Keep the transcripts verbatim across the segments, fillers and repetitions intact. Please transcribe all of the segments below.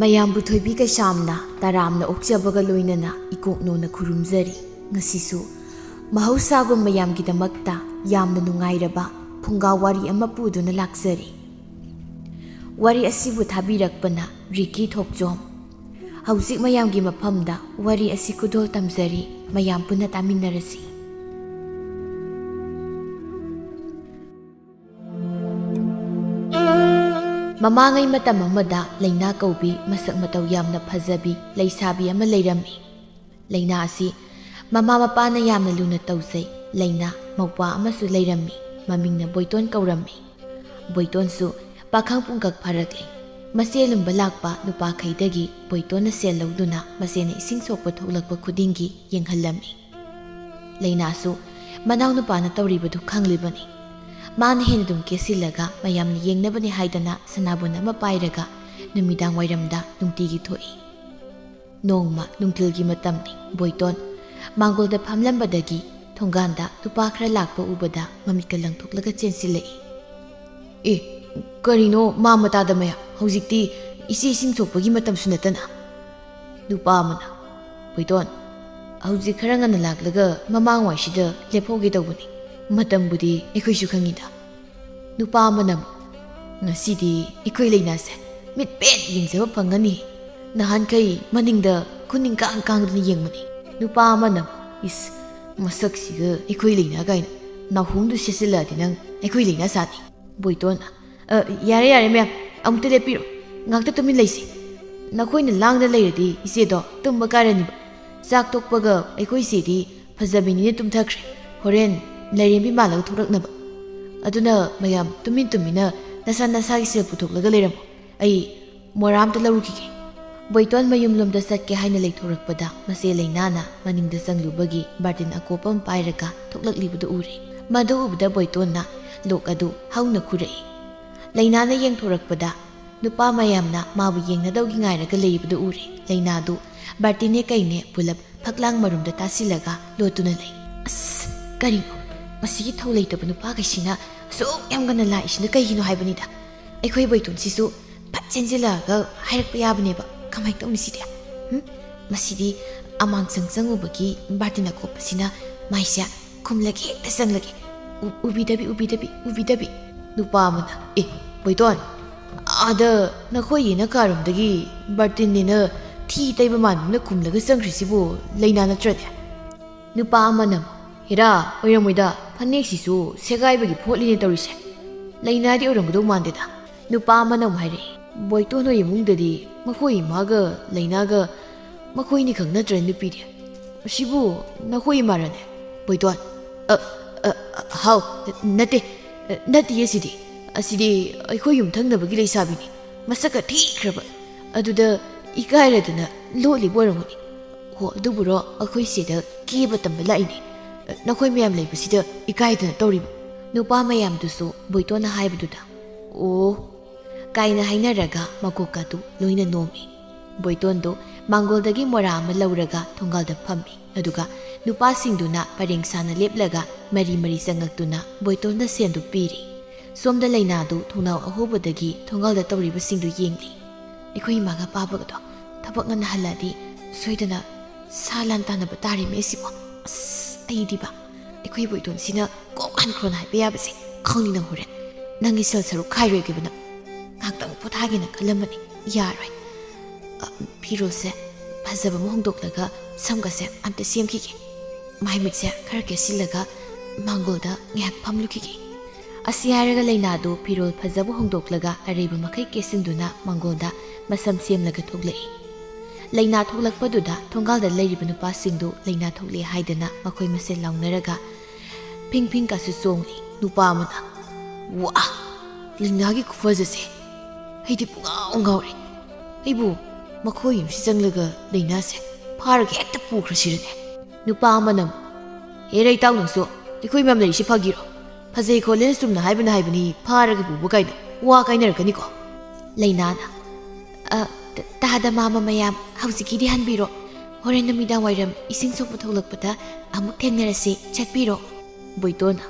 ꯃꯌꯥꯝꯕꯨ ꯊꯣꯏꯕꯤ ꯀꯩꯁꯥꯝꯅ ꯇꯔꯥꯝꯅ ꯑꯣꯛꯆꯕꯒ ꯂꯣꯏꯅꯅ ꯏꯀꯣꯛꯅꯣꯅ ꯈꯨꯔꯨꯝꯖꯔꯤ꯫ ꯉꯁꯤꯁꯨ ꯃꯍꯧꯁꯥꯒꯨꯝ ꯃꯌꯥꯝꯒꯤꯗꯃꯛꯇ ꯌꯥꯝꯅ ꯅꯨꯡꯉꯥꯏꯔꯕ ꯐꯨꯡꯒꯥ ꯋꯥꯔꯤ ꯑꯃ ꯄꯨꯗꯨꯅ ꯂꯥꯛꯆꯔꯤ꯫ ꯋꯥꯔꯤ ꯑꯁꯤꯕꯨ ꯊꯥꯕꯤꯔꯛꯄꯅ ꯔꯤꯀꯤ ꯊꯣꯛꯆꯣꯝ꯫ ꯍꯧꯖꯤꯛ ꯃꯌꯥꯝꯒꯤ ꯃꯐꯝꯗ ꯋꯥꯔꯤ ꯑꯁꯤ ꯈꯨꯗꯣꯜ ꯇꯝꯖꯔꯤ꯫ ꯃꯌꯥꯝ ꯄꯨꯟꯅ ꯇꯥꯃꯤꯟꯅꯔꯁꯤ꯫ ꯃꯃꯥꯡꯉꯩ ꯃꯇꯝ ꯑꯃꯗ ꯂꯩꯅꯥ ꯀꯧꯕꯤ ꯃꯁꯛ ꯃꯇꯧ ꯌꯥꯝꯅ ꯐꯖꯕꯤ ꯂꯩꯁꯥꯕꯤ ꯑꯃ ꯂꯩꯔꯝꯃꯤ꯫ ꯂꯩꯅꯥ ꯑꯁꯤ ꯃꯃꯥ ꯃꯄꯥꯅ ꯌꯥꯝꯅ ꯂꯨꯅ ꯇꯧꯖꯩ꯫ ꯂꯩꯅꯥ ꯃꯧꯄ꯭ꯋꯥ ꯑꯃꯁꯨ ꯂꯩꯔꯝꯃꯤ꯫ ꯃꯃꯤꯡꯅ ꯕꯣꯏꯇꯣꯟ ꯀꯧꯔꯝꯃꯤ꯫ ꯕꯣꯏꯇꯣꯟꯁꯨ ꯄꯥꯈꯪ ꯄꯨꯡꯀꯛ ꯐꯥꯔꯛꯂꯦ꯫ ꯃꯆꯦ ꯂꯨꯝꯕ ꯂꯥꯛꯄ ꯅꯨꯄꯥꯈꯩꯗꯒꯤ ꯕꯣꯏꯇꯣꯟꯅ ꯁꯦꯜ ꯂꯧꯗꯨꯅ ꯃꯆꯦꯅ ꯏꯁꯤꯡ ꯁꯣꯛꯄ ꯊꯣꯛꯂꯛꯄ ꯈꯨꯗꯤꯡꯒꯤ ꯌꯦꯡꯍꯜꯂꯝꯃꯤ꯫ ꯂꯩꯅꯥꯁꯨ ꯃꯅꯥꯎꯅꯨꯄꯥꯅ ꯇꯧꯔꯤꯕꯗꯨ ꯈꯪꯂꯤꯕꯅꯤ꯫ ꯃꯥꯅ ꯍꯦꯟꯅ ꯑꯗꯨꯝ ꯀꯦꯁꯤꯜꯂꯒ ꯃꯌꯥꯝꯅ ꯌꯦꯡꯅꯕꯅꯤ ꯍꯥꯏꯗꯅ ꯁꯅꯥꯕꯨꯟ ꯑꯃ ꯄꯥꯏꯔꯒ ꯅꯨꯃꯤꯗꯥꯡ ꯋꯥꯏꯔꯝꯗ ꯅꯨꯡꯇꯤꯒꯤ ꯊꯣꯛꯏ꯫ ꯅꯣꯡꯃ ꯅꯨꯡꯊꯤꯜꯒꯤ ꯃꯇꯝꯅꯤ꯫ ꯕꯣꯏꯇꯣꯟ ꯃꯥꯡꯒꯣꯜꯗ ꯐꯝꯂꯝꯕꯗꯒꯤ ꯊꯣꯡꯒꯥꯟꯗ ꯅꯨꯄꯥ ꯈꯔ ꯂꯥꯛꯄ ꯎꯕꯗ ꯃꯃꯤꯠꯀ ꯂꯪꯊꯣꯛꯂꯒ ꯆꯦꯟꯁꯤꯜꯂꯛꯏ꯫ "ꯑꯦ, ꯀꯔꯤꯅꯣ ꯃꯥ ꯃꯇꯥꯗ ꯃꯌꯥꯝ? ꯍꯧꯖꯤꯛꯇꯤ ꯏꯆꯦ ꯏꯁꯤꯡ ꯁꯣꯛꯄꯒꯤ ꯃꯇꯝꯁꯨ ꯅꯠꯇꯅ?" ꯅꯨꯄꯥ ꯑꯃꯅ, "ꯕꯣꯏꯇꯣꯟ, ꯍꯧꯖꯤꯛ ꯈꯔ ꯉꯟꯅ ꯂꯥꯛꯂꯒ ꯃꯃꯥꯡꯋꯥꯏꯁꯤꯗ ꯂꯦꯞꯍꯧꯒꯦ ꯇꯧꯕꯅꯤ꯫ ꯃꯇꯝꯕꯨꯗꯤ ꯑꯩꯈꯣꯏꯁꯨ ꯈꯪꯉꯤꯗ꯫" ꯅꯨꯄꯥ ꯑꯃꯅ ꯑꯃꯨꯛ, "ꯉꯁꯤꯗꯤ ꯑꯩꯈꯣꯏ ꯂꯩꯅꯥꯁꯦ ꯃꯤꯠ ꯄꯦꯠ ꯌꯦꯡꯖꯕ ꯐꯪꯒꯅꯤ꯫ ꯅꯍꯥꯟꯈꯩ ꯃꯅꯤꯡꯗ ꯈꯨꯅꯤꯡ ꯀꯥꯡ ꯀꯥꯡꯗꯨꯅ ꯌꯦꯡꯕꯅꯤ꯫" ꯅꯨꯄꯥ ꯑꯃꯅ ꯑꯃꯨꯛ, "ꯏꯁ, ꯃꯁꯛꯁꯤꯒ ꯑꯩꯈꯣꯏ ꯂꯩꯅꯥ ꯀꯥꯏꯅ, ꯅꯥꯍꯣꯡꯗꯨ ꯁꯦꯠꯆꯤꯜꯂꯛꯑꯗꯤ ꯅꯪ ꯑꯩꯈꯣꯏ ꯂꯩꯅꯥ ꯁꯥꯅꯤ꯫" ꯕꯣꯏꯇꯣꯟꯅ, "ꯑ, ꯌꯥꯔꯦ, ꯌꯥꯔꯦ ꯃꯌꯥꯝ, ꯑꯃꯨꯛꯇ ꯂꯦꯞꯄꯤꯔꯣ꯫ ꯉꯥꯛꯇ ꯇꯨꯃꯤꯟ ꯂꯩꯁꯤ꯫ ꯅꯈꯣꯏꯅ ꯂꯥꯡꯗ ꯂꯩꯔꯗꯤ ꯏꯆꯦꯗꯣ ꯇꯨꯝꯕ ꯀꯥꯏꯔꯅꯤꯕ꯫ ꯆꯥꯛ ꯇꯣꯛꯄꯒ ꯑꯩꯈꯣꯏ ꯏꯆꯦꯗꯤ ꯐꯖꯕꯤꯅꯤꯅ ꯇꯨꯝꯊꯈ꯭ꯔꯦ꯫ ꯍꯣꯔꯦꯟ ꯂꯥꯏꯔꯦꯝꯕꯤ ꯃꯥꯜꯂꯒ ꯊꯣꯛꯂꯛꯅꯕ꯫ ꯑꯗꯨꯅ ꯃꯌꯥꯝ ꯇꯨꯃꯤꯟ ꯇꯨꯃꯤꯟꯅ ꯅꯁꯥ ꯅꯁꯥꯒꯤ ꯁꯦꯜ ꯄꯨꯊꯣꯛꯂꯒ ꯂꯩꯔꯝꯃꯣ꯫ ꯑꯩ ꯃꯣꯔꯥ ꯑꯝꯇ ꯂꯧꯔꯨꯈꯤꯒꯦ꯫" ꯕꯣꯏꯇꯣꯟ ꯃꯌꯨꯝꯂꯣꯝꯗ ꯆꯠꯀꯦ ꯍꯥꯏꯅ ꯂꯩꯊꯣꯔꯛꯄꯗ ꯃꯆꯦ ꯂꯩꯅꯥꯅ ꯃꯅꯤꯡꯗ ꯆꯪꯂꯨꯕꯒꯤ ꯕꯥꯔꯇꯤꯟ ꯑꯀꯣꯞꯄ ꯑꯃ ꯄꯥꯏꯔꯒ ꯊꯣꯛꯂꯛꯂꯤꯕꯗꯨ ꯎꯔꯦ꯫ ꯃꯗꯨ ꯎꯕꯗ ꯕꯣꯏꯇꯣꯟꯅ ꯂꯣꯛ ꯑꯗꯨ ꯍꯧꯅ ꯈꯨꯔꯛꯏ꯫ ꯂꯩꯅꯥꯅ ꯌꯦꯡꯊꯣꯔꯛꯄꯗ ꯅꯨꯄꯥ ꯃꯌꯥꯝꯅ ꯃꯥꯕꯨ ꯌꯦꯡꯅꯗꯧꯒꯤ ꯉꯥꯏꯔꯒ ꯂꯩꯔꯤꯕꯗꯨ ꯎꯔꯦ꯫ ꯂꯩꯅꯥꯗꯨ ꯕꯥꯔꯇꯤꯟꯅꯦ ꯀꯩꯅꯦ ꯄꯨꯂꯞ ꯐꯛꯂꯥꯡ ꯃꯔꯨꯝꯗ ꯇꯥꯁꯤꯜꯂꯒ ꯂꯣꯠꯇꯨꯅ ꯂꯩ꯫ "ꯑꯁ, ꯀꯔꯤꯅꯣ? ꯃꯁꯤꯒꯤ ꯊꯧ ꯂꯩꯇꯕ ꯅꯨꯄꯥꯈꯩꯁꯤꯅ ꯑꯁꯨꯛ ꯌꯥꯝ ꯉꯟꯅ ꯂꯥꯛꯏꯁꯤꯅ ꯀꯩꯒꯤꯅꯣ ꯍꯥꯏꯕꯅꯤꯗ꯫ ꯑꯩꯈꯣꯏ ꯕꯣꯏꯇꯣꯟꯁꯤꯁꯨ ꯐꯠ ꯆꯦꯟꯁꯤꯜꯂꯛꯑꯒ ꯍꯥꯏꯔꯛꯄ ꯌꯥꯕꯅꯦꯕ꯫ ꯀꯃꯥꯏꯅ ꯇꯧꯅꯤ ꯁꯤꯗꯤ? ꯎꯝ? ꯃꯁꯤꯗꯤ ꯑꯃꯥꯡꯁꯪ ꯆꯪꯉꯨꯕꯒꯤ ꯕꯥꯔꯇꯤꯟ ꯑꯀꯣꯞꯄꯁꯤꯅ ꯃꯥꯏꯁꯦ ꯈꯨꯝꯂꯒꯦ, ꯍꯦꯛꯇ ꯆꯪꯂꯒꯦ꯫ ꯎ-, ꯎꯕꯤꯗꯕꯤ, ꯎꯕꯤꯗꯕꯤ, ꯎꯕꯤꯗꯕꯤ꯫ ꯅꯨꯄꯥ ꯑꯃꯅ, "ꯑꯦ, ꯕꯣꯏꯇꯣꯟ, ꯑꯥꯗ ꯅꯈꯣꯏꯒꯤ ꯅꯀꯥꯔꯣꯝꯗꯒꯤ ꯕꯥꯔꯇꯤꯟꯅꯦꯅ ꯊꯤ ꯇꯩꯕ ꯃꯥꯟꯕ ꯑꯃꯅ ꯈꯨꯝꯂꯒ ꯆꯪꯈ꯭ꯔꯤꯁꯤꯕꯨ ꯂꯩꯅꯥ ꯅꯠꯇ꯭ꯔꯅꯦ?" ꯅꯨꯄꯥ ꯑꯃꯅ ꯑꯃꯨꯛ, "ꯍꯦꯔꯥ, ꯑꯣꯏꯔꯝꯃꯣꯏꯗ, ꯐꯅꯦꯛꯁꯤꯁꯨ ꯁꯦꯒꯥꯏꯕꯒꯤ ꯐꯣꯠꯂꯤꯅꯦ ꯇꯧꯔꯤꯁꯦ꯫ ꯂꯩꯅꯥꯗꯤ ꯑꯣꯏꯔꯝꯒꯗꯧ ꯃꯥꯟꯗꯦꯗ꯫" ꯅꯨꯄꯥ ꯑꯃꯅ ꯑꯃꯨꯛ ꯍꯥꯏꯔꯛꯏ, "ꯕꯣꯏꯇꯣꯟ ꯍꯣꯏ ꯏꯃꯨꯡꯗꯗꯤ ꯃꯈꯣꯏ ꯏꯃꯥꯒ ꯂꯩꯅꯥꯒ ꯃꯈꯣꯏꯅꯤꯈꯛ ꯅꯠꯇ꯭ꯔ ꯅꯨꯄꯤꯗꯤ? ꯑꯁꯤꯕꯨ ꯅꯈꯣꯏ ꯏꯃꯥꯔꯅꯦ, ꯕꯣꯏꯇꯣꯟ?" "ꯑ, ꯑ, ꯑ, ꯍꯥꯎ, ꯅꯠꯇꯦ, ꯅꯠꯇꯤꯌꯦ ꯁꯤꯗꯤ꯫ ꯑꯁꯤꯗꯤ ꯑꯩꯈꯣꯏ ꯌꯨꯝꯊꯪꯅꯕꯒꯤ ꯂꯩꯁꯥꯕꯤꯅꯤ꯫ ꯃꯁꯛꯀ ꯊꯤꯈ꯭ꯔꯕ꯫ ꯑꯗꯨꯗ ꯏꯀꯥꯏꯔꯗꯅ ꯂꯣꯠꯂꯤꯕ ꯑꯣꯏꯔꯝꯒꯅꯤ꯫ ꯍꯣ, ꯑꯗꯨꯕꯨꯔꯣ, ꯑꯩꯈꯣꯏ ꯁꯤꯗ ꯀꯦꯕ ꯇꯝꯕ ꯂꯥꯛꯏꯅꯦ꯫ ꯅꯈꯣꯏ ꯃꯌꯥꯝ ꯂꯩꯕꯁꯤꯗ ꯏꯀꯥꯏꯗꯅ ꯇꯧꯔꯤꯕ꯫" ꯅꯨꯄꯥ ꯃꯌꯥꯝꯗꯨꯁꯨ ꯕꯣꯏꯇꯣꯟꯅ ꯍꯥꯏꯕꯗꯨꯗ, "ꯑꯣ" ꯀꯥꯏꯅ ꯍꯥꯏꯅꯔꯒ ꯃꯀꯣꯛꯀꯥꯗꯨ ꯂꯣꯏꯅ ꯅꯣꯝꯃꯤ꯫ ꯕꯣꯏꯇꯣꯟꯗꯨ ꯃꯥꯡꯒꯣꯜꯗꯒꯤ ꯃꯣꯔꯥ ꯑꯃ ꯂꯧꯔꯒ ꯊꯣꯡꯒꯥꯜꯗ ꯐꯝꯃꯤ꯫ ꯑꯗꯨꯒ ꯅꯨꯄꯥꯁꯤꯡꯗꯨꯅ ꯄꯔꯦꯡ ꯁꯥꯅ ꯂꯦꯞꯂꯒ ꯃꯔꯤ ꯃꯔꯤ ꯆꯪꯉꯛꯇꯨꯅ ꯕꯣꯏꯇꯣꯟꯗ ꯁꯦꯟꯗꯨ ꯄꯤꯔꯤ꯫ ꯁꯣꯝꯗ ꯂꯩꯅꯥꯗꯨ ꯊꯣꯡꯅꯥꯎ ꯑꯍꯣꯕꯗꯒꯤ ꯊꯣꯡꯒꯥꯜꯗ ꯇꯧꯔꯤꯕꯁꯤꯡꯗꯨ ꯌꯦꯡꯂꯤ꯫ "ꯑꯩꯈꯣꯏ ꯏꯃꯥꯒ ꯄꯥꯕꯒꯗꯣ ꯊꯕꯛ ꯉꯟꯅ ꯍꯜꯂꯛꯑꯗꯤ ꯁꯣꯏꯗꯅ ꯁꯥ ꯂꯥꯟ ꯇꯥꯟꯅꯕ ꯇꯥꯔꯦꯃꯦ ꯑꯁꯤꯕꯣ꯫ ꯑꯁ, ꯑꯩꯗꯤꯕ ꯑꯩꯈꯣꯏ ꯕꯣꯏꯇꯣꯟꯁꯤꯅ ꯀꯣꯛ ꯍꯟꯈ꯭ꯔꯣꯅ ꯍꯥꯏꯕ ꯌꯥꯕꯁꯦ ꯈꯪꯅꯤ ꯅꯪ ꯍꯣꯔꯦꯟ꯫ ꯅꯪꯒꯤ ꯁꯦꯜ ꯁꯔꯨꯛ ꯈꯥꯏꯔꯣꯏꯒꯦꯕ ꯅꯪ꯫ ꯉꯥꯏꯍꯥꯛꯇꯪ ꯄꯣꯊꯥꯒꯦꯅ ꯈꯜꯂꯝꯕꯅꯤ, ꯌꯥꯔꯣꯏ꯫ ꯑ, ꯐꯤꯔꯣꯜꯁꯦ ꯐꯖꯕ ꯑꯃ ꯍꯣꯡꯗꯣꯛꯂꯒ ꯁꯝꯒꯁꯦ ꯑꯝꯇ ꯁꯦꯝꯈꯤꯒꯦ꯫ ꯃꯥꯏ ꯃꯤꯠꯁꯦ ꯈꯔ ꯀꯦꯁꯤꯜꯂꯒ ꯃꯥꯡꯒꯣꯜꯗ ꯉꯥꯏꯍꯥꯛ ꯐꯝꯂꯨꯈꯤꯒꯦ꯫" ꯑꯁꯤ ꯍꯥꯏꯔꯒ ꯂꯩꯅꯥꯗꯨ ꯐꯤꯔꯣꯜ ꯐꯖꯕ ꯍꯣꯡꯗꯣꯛꯂꯒ ꯑꯔꯩꯕ ꯃꯈꯩ ꯀꯦꯁꯤꯟꯗꯨꯅ ꯃꯥꯡꯒꯣꯜꯗ ꯃꯁꯝ ꯁꯦꯝꯂꯒ ꯊꯣꯛꯂꯛꯏ꯫ ꯂꯩꯅꯥ ꯊꯣꯛꯂꯛꯄꯗꯨꯗ ꯊꯣꯡꯒꯥꯜꯗ ꯂꯩꯔꯤꯕ ꯅꯨꯄꯥꯁꯤꯡꯗꯨ ꯂꯩꯅꯥ ꯊꯣꯛꯂꯦ ꯍꯥꯏꯗꯅ ꯃꯈꯣꯏ ꯃꯁꯦꯜ ꯂꯥꯎꯅꯔꯒ ꯐꯤꯡ ꯐꯤꯡ ꯀꯥꯁꯨ ꯆꯣꯡꯂꯤ꯫ ꯅꯨꯄꯥ ꯑꯃꯅ, "ꯋꯥ! ꯂꯩꯅꯥꯒꯤ ꯈꯨꯐꯖꯁꯦ! ꯑꯩꯗꯤ ꯄꯨꯡꯉꯥꯎ ꯉꯥꯎꯔꯦ꯫ ꯑꯩꯕꯨ ꯃꯈꯣꯏ ꯌꯨꯝꯁꯤ ꯆꯪꯂꯒ ꯂꯩꯅꯥꯁꯦ ꯐꯥꯔꯒ ꯍꯦꯛꯇ ꯄꯨꯈ꯭ꯔꯁꯤꯔꯅꯦ?" ꯅꯨꯄꯥ ꯑꯃꯅ ꯑꯃꯨꯛ, "ꯍꯦ ꯔꯩꯇꯥꯎ, ꯅꯪꯁꯨ ꯑꯩꯈꯣꯏ ꯃꯌꯥꯝ ꯂꯩꯔꯤꯁꯤ ꯐꯥꯒꯤꯔꯣ? ꯐꯖꯩ ꯈꯣꯠꯂꯦꯅ ꯆꯨꯝꯅ ꯍꯥꯏꯕꯅ ꯍꯥꯏꯕꯅꯤ, ꯐꯥꯔꯒ ꯄꯨꯕ ꯀꯥꯏꯅ ꯋꯥ ꯀꯥꯏꯅꯔꯛꯀꯅꯤꯀꯣ꯫" ꯂꯩꯅꯥꯅ, "ꯑ, ꯇ-, ꯇꯥꯗ ꯃꯥꯃ ꯃꯌꯥꯝ, ꯍꯧꯖꯤꯛꯀꯤꯗꯤ ꯍꯟꯕꯤꯔꯣ꯫ ꯍꯣꯔꯦꯟ ꯅꯨꯃꯤꯗꯥꯡ ꯋꯥꯏꯔꯝ ꯏꯁꯤꯡ ꯁꯣꯛꯄ ꯊꯣꯛꯂꯛꯄꯗ ꯑꯃꯨꯛ ꯊꯦꯡꯅꯔꯁꯤ, ꯆꯠꯄꯤꯔꯣ꯫" ꯕꯣꯏꯇꯣꯟꯅ,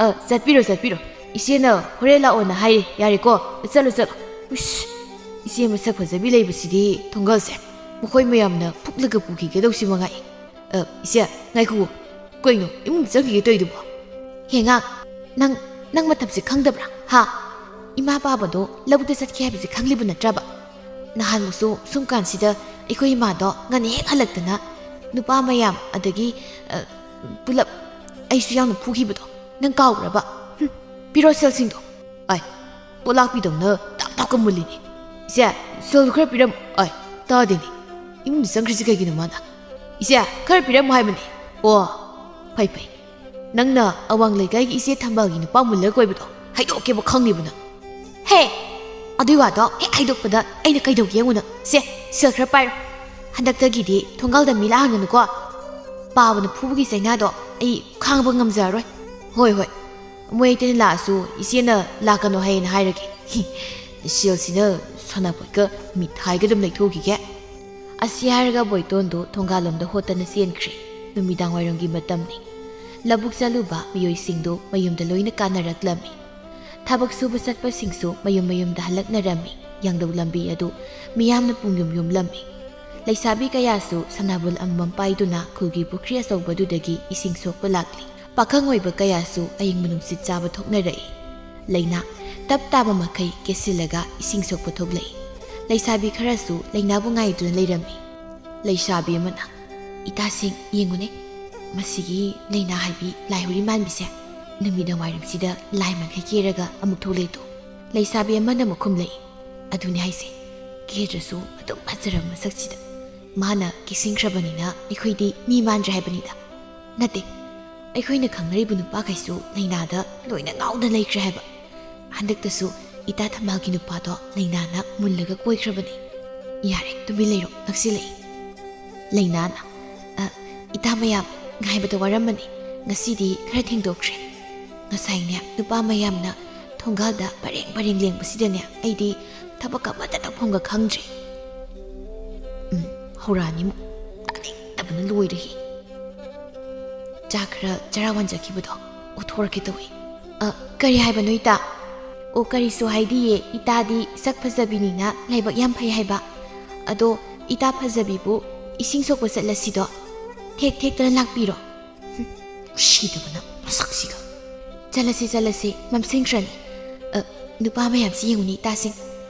"ꯑ, ꯆꯠꯄꯤꯔꯣ, ꯆꯠꯄꯤꯔꯣ꯫ ꯏꯆꯦꯅ ꯍꯣꯔꯦꯟ ꯂꯥꯛꯑꯣꯅ ꯍꯥꯏꯔꯦ, ꯌꯥꯔꯦꯀꯣ? ꯆꯠꯂꯣ, ꯆꯠꯂꯣ꯫" ꯎꯁ! ꯏꯆꯦ ꯃꯁꯛ ꯐꯖꯕꯤ ꯂꯩꯕꯁꯤꯗꯤ ꯊꯣꯡꯒꯜꯁꯦ ꯃꯈꯣꯏ ꯃꯌꯥꯝꯅ ꯐꯨꯛꯂꯒ ꯄꯨꯈꯤꯒꯗꯧꯁꯤ ꯃꯉꯥꯏ꯫ ꯑ, ꯏꯆꯦ, ꯉꯥꯏꯈꯣ꯫ ꯀꯩꯅꯣ ꯏꯃꯨꯡꯗ ꯆꯪꯈꯤꯒꯦ ꯇꯧꯔꯤꯗꯨꯕꯣ? ꯍꯦ, ꯉꯥꯛ꯫ ꯅꯪ, ꯅꯪ ꯃꯇꯝꯁꯦ ꯈꯪꯗꯕ꯭ꯔꯥ? ꯍꯥ? ꯏꯃꯥ ꯄꯥꯕꯗꯣ ꯂꯧꯕꯨꯛꯇ ꯆꯠꯈꯤ ꯍꯥꯏꯕꯁꯦ ꯈꯪꯂꯤꯕ ꯅꯠꯇ꯭ꯔꯕ? ꯅꯍꯥꯟꯃꯨꯛꯁꯨ ꯁꯨꯝ ꯀꯥꯟꯁꯤꯗ ꯑꯩꯈꯣꯏ ꯏꯃꯥꯗꯣ ꯉꯟꯅ ꯍꯦꯛ ꯍꯜꯂꯛꯇꯅ ꯅꯨꯄꯥ ꯃꯌꯥꯝ ꯑꯗꯒꯤ, ꯑ, ꯄꯨꯂꯞ ꯑꯩꯁꯨ ꯌꯥꯎꯅ ꯐꯨꯈꯤꯕꯗꯣ ꯅꯪ ꯀꯥꯎꯈ꯭ꯔꯕ? ꯍꯨꯝ, ꯄꯤꯔꯣ ꯁꯦꯜꯁꯤꯡꯗꯣ꯫ ꯑꯥꯏ, ꯄꯣꯂꯥꯛꯄꯤꯗꯧꯅ ꯇꯥꯞ ꯇꯥꯞꯀ ꯃꯨꯜꯂꯤꯅꯦ꯫ "ꯏꯆꯦ, ꯁꯦꯜꯗꯨ ꯈꯔ ꯄꯤꯔꯝꯃꯨ꯫" ꯑꯥꯏ, ꯇꯥꯗꯦꯅꯦ꯫ ꯏꯃꯨꯡꯗ ꯆꯪꯈ꯭ꯔꯤꯁꯤ ꯀꯩꯒꯤꯅꯣ ꯃꯥꯅ? "ꯏꯆꯦ, ꯈꯔ ꯄꯤꯔꯝꯃꯨ ꯍꯥꯏꯕꯅꯦ꯫" ꯑꯣ, ꯐꯩ ꯐꯩ꯫ ꯅꯪꯅ ꯑꯋꯥꯡ ꯂꯩꯀꯥꯏꯒꯤ ꯏꯆꯦ ꯊꯝꯕꯥꯜꯒꯤ ꯅꯨꯄꯥ ꯃꯨꯜꯂꯒ ꯀꯣꯏꯕꯗꯣ ꯍꯥꯏꯗꯣꯛꯀꯦꯕ ꯈꯪꯅꯤꯕ ꯅꯪ꯫ ꯍꯦ! ꯑꯗꯨꯏ ꯋꯥꯗꯣ ꯍꯦꯛ ꯍꯥꯏꯗꯣꯛꯄꯗ ꯑꯩꯅ ꯀꯩꯗꯧꯒꯦ ꯌꯦꯡꯉꯨ ꯅꯪ꯫ ꯁꯦ, ꯁꯦꯜ ꯈꯔ ꯄꯥꯏꯔꯣ꯫ ꯍꯟꯗꯛꯇꯒꯤꯗꯤ ꯊꯣꯡꯒꯥꯜꯗ ꯃꯤ ꯂꯥꯛꯍꯟꯒꯅꯨꯀꯣ꯫ ꯄꯥꯕꯅ ꯐꯨꯕꯒꯤ ꯆꯩꯅꯥꯗꯣ ꯑꯩ ꯈꯥꯡꯕ ꯉꯝꯖꯔꯔꯣꯏ꯫ ꯍꯣꯏ, ꯍꯣꯏ꯫ ꯃꯣꯏ ꯑꯇꯩꯅ ꯂꯥꯛꯑꯁꯨ ꯏꯆꯦꯅ ꯂꯥꯛꯀꯅꯣ ꯍꯥꯏꯌꯦꯅ ꯍꯥꯏꯔꯒꯦ꯫ ꯍꯤ, ꯁꯦꯜꯁꯤꯅ ꯁꯥꯟꯅꯄꯣꯠꯀ ꯃꯤꯊꯥꯏꯒ ꯑꯗꯨꯝ ꯂꯩꯊꯣꯛꯈꯤꯒꯦ꯫ ꯑꯁꯤ ꯍꯥꯏꯔꯒ ꯕꯣꯏꯇꯣꯟꯗꯨ ꯊꯣꯡꯒꯥꯜꯂꯣꯝꯗ ꯍꯣꯠꯇꯅ ꯆꯦꯟꯈ꯭ꯔꯦ꯫ ꯅꯨꯃꯤꯗꯥꯡ ꯋꯥꯏꯔꯝꯒꯤ ꯃꯇꯝꯅꯤ꯫ ꯂꯧꯕꯨꯛ ꯆꯠꯂꯨꯕ ꯃꯤꯑꯣꯏꯁꯤꯡꯗꯨ ꯃꯌꯨꯝꯗ ꯂꯣꯏꯅ ꯀꯥꯅꯔꯛꯂꯝꯃꯤ꯫ ꯊꯕꯛ ꯁꯨꯕ ꯆꯠꯄꯁꯤꯡꯁꯨ ꯃꯌꯨꯝ ꯃꯌꯨꯝꯗ ꯍꯜꯂꯛꯅꯔꯝꯃꯤ꯫ ꯌꯥꯡꯗꯧ ꯂꯝꯕꯤ ꯑꯗꯨ ꯃꯤꯌꯥꯝꯅ ꯄꯨꯡꯌꯨꯝ ꯌꯨꯝꯂꯝꯃꯤ꯫ ꯂꯩꯁꯥꯕꯤ ꯀꯌꯥꯁꯨ ꯁꯅꯥꯕꯨꯜ ꯑꯃꯃꯝ ꯄꯥꯏꯗꯨꯅ ꯈꯨꯜꯒꯤ ꯄꯨꯈ꯭ꯔꯤ ꯑꯆꯧꯕꯗꯨꯗꯒꯤ ꯏꯁꯤꯡ ꯁꯣꯛꯄ ꯂꯥꯛꯂꯤ꯫ ꯄꯥꯈꯪ ꯑꯣꯏꯕ ꯀꯌꯥꯁꯨ ꯑꯌꯤꯡꯕ ꯅꯨꯡꯁꯤꯠ ꯆꯥꯕ ꯊꯣꯛꯅꯔꯛꯏ꯫ ꯂꯩꯅꯥ ꯇꯞ ꯇꯥꯕ ꯃꯈꯩ ꯀꯦꯁꯤꯜꯂꯒ ꯏꯁꯤꯡ ꯁꯣꯛꯄ ꯊꯣꯛꯂꯛꯏ꯫ ꯂꯩꯁꯥꯕꯤ ꯈꯔꯁꯨ ꯂꯩꯅꯥꯕꯨ ꯉꯥꯏꯗꯨꯅ ꯂꯩꯔꯝꯃꯤ꯫ ꯂꯩꯁꯥꯕꯤ ꯑꯃꯅ, "ꯏꯇꯥꯁꯤꯡ, ꯌꯦꯡꯉꯨꯅꯦ, ꯃꯁꯤꯒꯤ ꯂꯩꯅꯥ ꯍꯥꯏꯕꯤ ꯂꯥꯏꯍꯧꯔꯤ ꯃꯥꯟꯕꯤꯁꯦ ꯅꯨꯃꯤꯗꯥꯡ ꯋꯥꯏꯔꯝꯁꯤꯗ ꯂꯥꯏ ꯃꯥꯟꯈꯩ ꯀꯦꯔꯒ ꯑꯃꯨꯛ ꯊꯣꯛꯂꯛꯑꯦꯗꯣ꯫" ꯂꯩꯁꯥꯕꯤ ꯑꯃꯅ ꯑꯃꯨꯛ ꯈꯨꯝꯂꯛꯏ, "ꯑꯗꯨꯅꯤ ꯍꯥꯏꯁꯦ, ꯀꯦꯗ꯭ꯔꯁꯨ ꯑꯗꯨꯝ ꯐꯖꯔꯕ ꯃꯁꯛꯁꯤꯗ꯫ ꯃꯥꯅ ꯀꯦꯁꯤꯟꯈ꯭ꯔꯕꯅꯤꯅ ꯑꯩꯈꯣꯏꯗꯤ ꯃꯤ ꯃꯥꯟꯗ꯭ꯔꯦ ꯍꯥꯏꯕꯅꯤꯗ꯫ ꯅꯠꯇꯦ, ꯑꯩꯈꯣꯏꯅ ꯈꯪꯅꯔꯤꯕ ꯅꯨꯄꯥꯈꯩꯁꯨ ꯂꯩꯅꯥꯗ ꯂꯣꯏꯅ ꯉꯥꯎꯅ ꯂꯩꯈ꯭ꯔꯦ ꯍꯥꯏꯕ꯫ ꯍꯟꯗꯛꯇꯁꯨ ꯏꯇꯥ ꯊꯝꯕꯥꯜꯒꯤ ꯅꯨꯄꯥꯗꯣ ꯂꯩꯅꯥꯅ ꯃꯨꯜꯂꯒ ꯀꯣꯏꯈ꯭ꯔꯕꯅꯤ꯫" "ꯌꯥꯔꯦ, ꯇꯨꯃꯤꯟ ꯂꯩꯔꯣ, ꯅꯛꯁꯤꯜꯂꯛꯏ꯫" ꯂꯩꯅꯥꯅ, "ꯑ, ꯏꯇꯥ ꯃꯌꯥꯝ, ꯉꯥꯏꯕꯗ ꯋꯥꯔꯝꯃꯅꯤ꯫ ꯉꯁꯤꯗꯤ ꯈꯔ ꯊꯦꯡꯗꯣꯛꯈ꯭ꯔꯦ꯫ ꯉꯁꯥꯏꯅꯦ, ꯅꯨꯄꯥ ꯃꯌꯥꯝꯅ ꯊꯣꯡꯒꯥꯜꯗ ꯄꯔꯦꯡ ꯄꯔꯦꯡ ꯂꯦꯡꯕꯁꯤꯗꯅꯦ, ꯑꯩꯗꯤ ꯊꯕꯛ ꯑꯃꯠꯇ ꯇꯧꯐꯝꯒ ꯈꯪꯗ꯭ꯔꯦ꯫" ꯎꯝ, ꯍꯧꯔꯛꯑꯅꯤ ꯑꯃꯨꯛ꯫ ꯇꯥꯅꯤꯡꯗꯕꯅ ꯂꯣꯏꯔꯦꯍꯦ꯫ ꯆꯥꯛ ꯈꯔ ꯆꯔꯥ ꯋꯥꯟꯖꯈꯤꯕꯗꯣ ꯑꯣꯊꯣꯔꯛꯀꯦ ꯇꯧꯏ꯫ "ꯑ, ꯀꯔꯤ ꯍꯥꯏꯕꯅꯣ, ꯏꯇꯥ?" ꯑꯣ, ꯀꯔꯤꯁꯨ ꯍꯥꯏꯗꯤꯌꯦ, ꯏꯇꯥꯗꯤ ꯁꯛ ꯐꯖꯕꯤꯅꯤꯅ ꯂꯥꯏꯕꯛ ꯌꯥꯝ ꯐꯩ ꯍꯥꯏꯕ꯫ ꯑꯗꯣ ꯏꯇꯥ ꯐꯖꯕꯤꯕꯨ ꯏꯁꯤꯡ ꯁꯣꯛꯄ ꯆꯠꯂꯁꯤꯗꯣ? ꯊꯦꯛ ꯊꯦꯛꯇꯅ ꯂꯥꯛꯄꯤꯔꯣ꯫ ꯍꯨꯝ, ꯎꯁꯤꯗꯕꯅ ꯃꯁꯛꯁꯤꯒ꯫ ꯆꯠꯂꯁꯤ, ꯆꯠꯂꯁꯤ, ꯃꯝꯁꯤꯟꯈ꯭ꯔꯅꯤ꯫ ꯑ, ꯅꯨꯄꯥ ꯃꯌꯥꯝꯁꯤ ꯌꯦꯡꯉꯨꯅꯤ ꯏꯇꯥꯁꯤꯡ꯫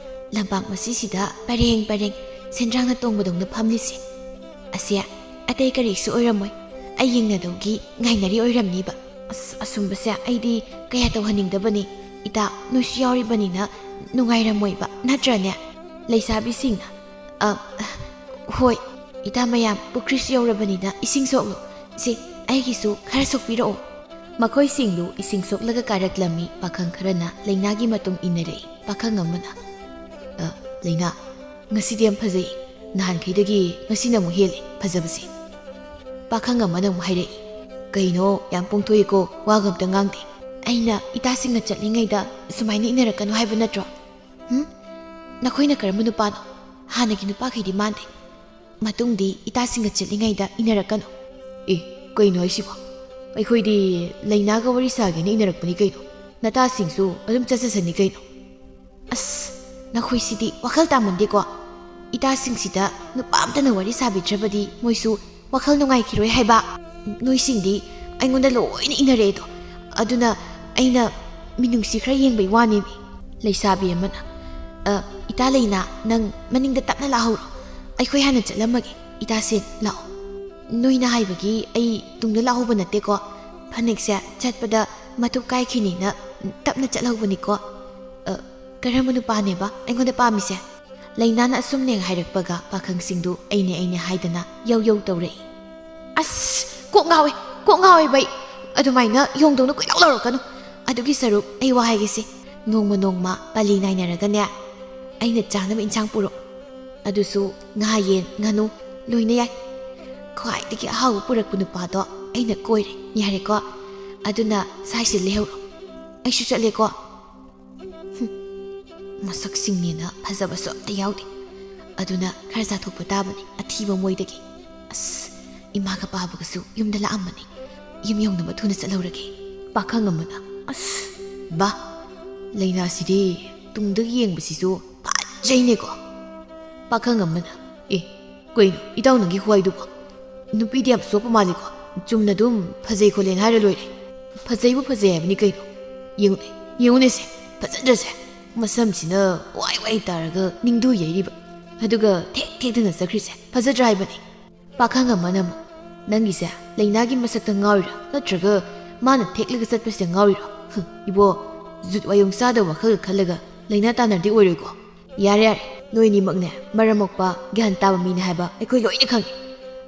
ꯂꯝꯄꯥꯛ ꯃꯁꯤꯁꯤꯗ ꯄꯔꯦꯡ ꯄꯔꯦꯡ ꯁꯦꯟꯗ꯭ꯔꯥꯡꯅ ꯇꯣꯡꯕꯗꯧꯅ ꯐꯝꯂꯤꯁꯦ꯫ ꯑꯁꯦ ꯑꯇꯩ ꯀꯔꯤꯁꯨ ꯑꯣꯏꯔꯝꯃꯣꯏ, ꯑꯩ ꯌꯦꯡꯅꯗꯧꯒꯤ ꯉꯥꯏꯅꯔꯤ ꯑꯣꯏꯔꯝꯅꯤꯕ꯫ ꯑꯁ, ꯑꯁꯨꯝꯕꯁꯦ ꯑꯩꯗꯤ ꯀꯌꯥ ꯇꯧꯍꯟꯅꯤꯡꯗꯕꯅꯤ꯫ ꯏꯇꯥ, ꯅꯣꯏꯁꯨ ꯌꯥꯎꯔꯤꯕꯅꯤꯅ ꯅꯨꯡꯉꯥꯏꯔꯝꯃꯣꯏꯕ, ꯅꯠꯇ꯭ꯔꯅꯦ? ꯂꯩꯁꯥꯕꯤꯁꯤꯡꯅ, "ꯑ, ꯍꯣꯏ, ꯏꯇꯥ ꯃꯌꯥꯝ, ꯄꯨꯈ꯭ꯔꯤꯁꯨ ꯌꯧꯔꯕꯅꯤꯅ ꯏꯁꯤꯡ ꯁꯣꯛꯂꯣ꯫ ꯁꯦ, ꯑꯩꯒꯤꯁꯨ ꯈꯔ ꯁꯣꯛꯄꯤꯔꯛꯑꯣ꯫" ꯃꯈꯣꯏꯁꯤꯡꯗꯨ ꯏꯁꯤꯡ ꯁꯣꯛꯂꯒ ꯀꯥꯔꯛꯂꯝꯃꯤ꯫ ꯄꯥꯈꯪ ꯈꯔꯅ ꯂꯩꯅꯥꯒꯤ ꯃꯇꯨꯡ ꯏꯟꯅꯔꯛꯏ꯫ ꯄꯥꯈꯪ ꯑꯃꯅ, "ꯑ, ꯂꯩꯅꯥ, ꯉꯁꯤꯗꯤ ꯌꯥꯝ ꯐꯖꯩ꯫ ꯅꯍꯥꯟꯈꯩꯗꯒꯤ ꯉꯁꯤꯅ ꯑꯃꯨꯛ ꯍꯦꯜꯂꯦ ꯐꯖꯕꯁꯦ꯫" ꯄꯥꯈꯪ ꯑꯃꯅ ꯑꯃꯨꯛ ꯍꯥꯏꯔꯛꯏ, "ꯀꯩꯅꯣ, ꯌꯥꯝ ꯄꯣꯡꯊꯣꯛꯏꯀꯣ, ꯋꯥꯒ ꯑꯝꯇ ꯉꯥꯡꯗꯦ꯫ ꯑꯩꯅ ꯏꯇꯥꯁꯤꯡꯒ ꯆꯠꯂꯤꯉꯩꯗ ꯁꯨꯃꯥꯏꯅ ꯏꯟꯅꯔꯛꯀꯅꯨ ꯍꯥꯏꯕ ꯅꯠꯇ꯭ꯔꯣ? ꯍꯨꯝ? ꯅꯈꯣꯏꯅ ꯀꯔꯝꯕ ꯅꯨꯄꯥꯅꯣ? ꯍꯥꯟꯅꯒꯤ ꯅꯨꯄꯥꯈꯩꯗꯤ ꯃꯥꯟꯗꯦ꯫ ꯃꯇꯨꯡꯗꯤ ꯏꯇꯥꯁꯤꯡꯒ ꯆꯠꯂꯤꯉꯩꯗ ꯏꯟꯅꯔꯛꯀꯅꯨ꯫" "ꯑꯦ, ꯀꯩꯅꯣ ꯍꯥꯏꯁꯤꯕꯣ? ꯑꯩꯈꯣꯏꯗꯤ ꯂꯩꯅꯥꯒ ꯋꯥꯔꯤ ꯁꯥꯒꯦꯅ ꯏꯟꯅꯔꯛꯄꯅꯤ ꯀꯩꯅꯣ꯫ ꯅꯇꯥꯁꯤꯡꯁꯨ ꯑꯗꯨꯝ ꯆꯠꯆꯁꯅꯤ ꯀꯩꯅꯣ꯫" "ꯑꯁ, ꯅꯈꯣꯏꯁꯤꯗꯤ ꯋꯥꯈꯜ ꯇꯥꯃꯟꯗꯦꯀꯣ꯫ ꯏꯇꯥꯁꯤꯡꯁꯤꯗ ꯅꯨꯄꯥ ꯑꯝꯇꯅ ꯋꯥꯔꯤ ꯁꯥꯕꯤꯗ꯭ꯔꯕꯗꯤ ꯃꯣꯏꯁꯨ ꯋꯥꯈꯜ ꯅꯨꯡꯉꯥꯏꯈꯤꯔꯣꯏ ꯍꯥꯏꯕ꯫ ꯅꯣꯏꯁꯤꯡꯗꯤ ꯑꯩꯉꯣꯟꯗ ꯂꯣꯏꯅ ꯏꯟꯅꯔꯛꯑꯦꯗꯣ꯫ ꯑꯗꯨꯅ ꯑꯩꯅ ꯃꯤꯅꯨꯡꯁꯤ ꯈꯔ ꯌꯦꯡꯕꯩ ꯋꯥꯅꯦꯃꯤ꯫" ꯂꯩꯁꯥꯕꯤ ꯑꯃꯅ, "ꯑ, ꯏꯇꯥ ꯂꯩꯅꯥ, ꯅꯪ ꯃꯅꯤꯡꯗ ꯇꯞꯅ ꯂꯥꯛꯍꯧꯔꯣ꯫ ꯑꯩꯈꯣꯏ ꯍꯥꯟꯅ ꯆꯠꯂꯝꯃꯒꯦ꯫ ꯏꯇꯥꯁꯦ, ꯂꯥꯛꯑꯣ꯫ ꯅꯣꯏꯅ ꯍꯥꯏꯕꯒꯤ ꯑꯩ ꯇꯨꯡꯗ ꯂꯥꯛꯍꯧꯕ ꯅꯠꯇꯦꯀꯣ꯫ ꯐꯅꯦꯛꯁꯦ ꯆꯠꯄꯗ ꯃꯇꯨꯞ ꯀꯥꯏꯈꯤꯅꯤꯅ ꯇꯞꯅ ꯆꯠꯍꯧꯕꯅꯤꯀꯣ꯫" "ꯑ, ꯀꯔꯝꯕ ꯅꯨꯄꯥꯅꯦꯕ ꯑꯩꯉꯣꯟꯗ ꯄꯥꯝꯃꯤꯁꯦ?" ꯂꯩꯅꯥꯅ ꯑꯁꯨꯝꯅꯦ ꯍꯥꯏꯔꯛꯄꯒ ꯄꯥꯈꯪꯁꯤꯡꯗꯨ ꯑꯩꯅꯦ ꯑꯩꯅꯦ ꯍꯥꯏꯗꯅ ꯌꯧ ꯌꯧ ꯇꯧꯔꯛꯏ꯫ "ꯑꯁ, ꯀꯣꯛ ꯉꯥꯎꯋꯦ, ꯀꯣꯛ ꯉꯥꯎꯋꯦꯕ ꯑꯩ꯫ ꯑꯗꯨꯃꯥꯏꯅ ꯌꯣꯡꯗꯧꯅ ꯀꯣꯏꯂꯥꯎ ꯂꯥꯎꯔꯛꯀꯅꯨ꯫ ꯑꯗꯨꯒꯤ ꯁꯔꯨꯛ ꯑꯩ ꯋꯥ ꯍꯥꯏꯒꯦꯁꯦ꯫ ꯅꯣꯡꯃ ꯅꯣꯡꯃ ꯄꯥꯂꯤ ꯅꯥꯏꯅꯔꯒꯅꯦ, ꯑꯩꯅ ꯆꯥꯅꯕ ꯏꯟꯁꯥꯡ ꯄꯨꯔꯛꯑꯣ꯫ ꯑꯗꯨꯁꯨ ꯉꯥ, ꯌꯦꯟ, ꯉꯥꯅꯨ ꯂꯣꯏꯅ ꯌꯥꯏ꯫ ꯈ꯭ꯋꯥꯏꯗꯒꯤ ꯑꯍꯥꯎꯕ ꯄꯨꯔꯛꯄ ꯅꯨꯄꯥꯗꯣ ꯑꯩꯅ ꯀꯣꯏꯔꯦ꯫ ꯌꯥꯔꯦꯀꯣ? ꯑꯗꯨꯅ ꯁ꯭ꯋꯥꯏꯁꯤꯗ ꯂꯩꯍꯧꯔꯣ꯫ ꯑꯩꯁꯨ ꯆꯠꯂꯦꯀꯣ꯫" ꯍꯨꯝ, ꯃꯁꯛꯁꯤꯡꯅꯦꯅ ꯐꯖꯕꯁꯨ ꯑꯝꯇ ꯌꯥꯎꯗꯦ꯫ ꯑꯗꯨꯅ ꯈꯔ ꯆꯥꯊꯣꯛꯄ ꯇꯥꯕꯅꯤ, ꯑꯊꯤꯕ ꯃꯣꯏꯗꯒꯤ꯫ ꯑꯁ, ꯏꯃꯥꯒ ꯄꯥꯕꯒꯁꯨ ꯌꯨꯝꯗ ꯂꯥꯛꯑꯝꯕꯅꯤ꯫ ꯌꯨꯝ ꯌꯧꯅꯕ ꯊꯨꯅ ꯆꯠꯍꯧꯔꯒꯦ꯫ ꯄꯥꯈꯪ ꯑꯃꯅ, "ꯑꯁ, ꯕꯥ, ꯂꯩꯅꯥꯁꯤꯗꯤ ꯇꯨꯡꯗꯒꯤ ꯌꯦꯡꯕꯁꯤꯁꯨ ꯐꯖꯩꯅꯦꯀꯣ꯫ ꯄꯥꯈꯪ ꯑꯃꯅ, "ꯑꯦ, ꯀꯩꯅꯣ ꯏꯇꯥꯎ ꯅꯪꯒꯤ ꯈꯨꯍꯥꯏꯗꯨꯕꯣ? ꯅꯨꯄꯤꯗꯤ ꯌꯥꯝ ꯆꯣꯞꯄ ꯃꯥꯜꯂꯤꯀꯣ꯫ ꯆꯨꯝꯅ ꯑꯗꯨꯝ ꯐꯖꯩ ꯈꯣꯠꯂꯦꯅ ꯍꯥꯏꯔ ꯂꯣꯏꯔꯦ꯫ ꯐꯖꯩꯕꯨ ꯐꯖꯩ ꯍꯥꯏꯕꯅꯤ ꯀꯩꯅꯣ꯫ ꯌꯦꯡꯉꯨꯅꯦ, ꯌꯦꯡꯉꯨꯅꯦꯁꯦ, ꯐꯖꯗ꯭ꯔꯁꯦ? ꯃꯁꯝꯁꯤꯅ ꯋꯥꯏ ꯋꯥꯏ ꯇꯥꯔꯒ ꯅꯤꯡꯗꯨ ꯌꯩꯔꯤꯕ, ꯑꯗꯨꯒ ꯊꯦꯛ ꯊꯦꯛꯇꯅ ꯆꯠꯈ꯭ꯔꯤꯁꯦ ꯐꯖꯗ꯭ꯔꯥ ꯍꯥꯏꯕꯅꯤ?" ꯄꯥꯈꯪ ꯑꯃꯅ ꯑꯃꯨꯛ, "ꯅꯪꯒꯤꯁꯦ ꯂꯩꯅꯥꯒꯤ ꯃꯁꯛꯇ ꯉꯥꯎꯔꯤꯔꯥ, ꯅꯠꯇ꯭ꯔꯒ ꯃꯥꯅ ꯊꯦꯛꯂꯒ ꯆꯠꯄꯁꯤꯗ ꯉꯥꯎꯔꯤꯔꯣ? ꯍꯨꯝ, ꯏꯕꯣ, ꯖꯨꯠ ꯋꯥꯌꯣꯡ ꯆꯥꯗꯕ ꯋꯥꯈꯜꯒ ꯈꯜꯂꯒ ꯂꯩꯅꯥ ꯇꯥꯟꯅꯔꯗꯤ ꯑꯣꯏꯔꯣꯏꯀꯣ꯫ ꯌꯥꯔꯦ, ꯌꯥꯔꯦ, ꯅꯣꯏꯅꯤꯃꯛꯅꯦ ꯃꯔꯝ ꯃꯣꯛꯄ, ꯒ꯭ꯌꯥꯟ ꯇꯥꯕ ꯃꯤꯅꯦ ꯍꯥꯏꯕ ꯑꯩꯈꯣꯏ ꯂꯣꯏꯅ ꯈꯪꯉꯤ꯫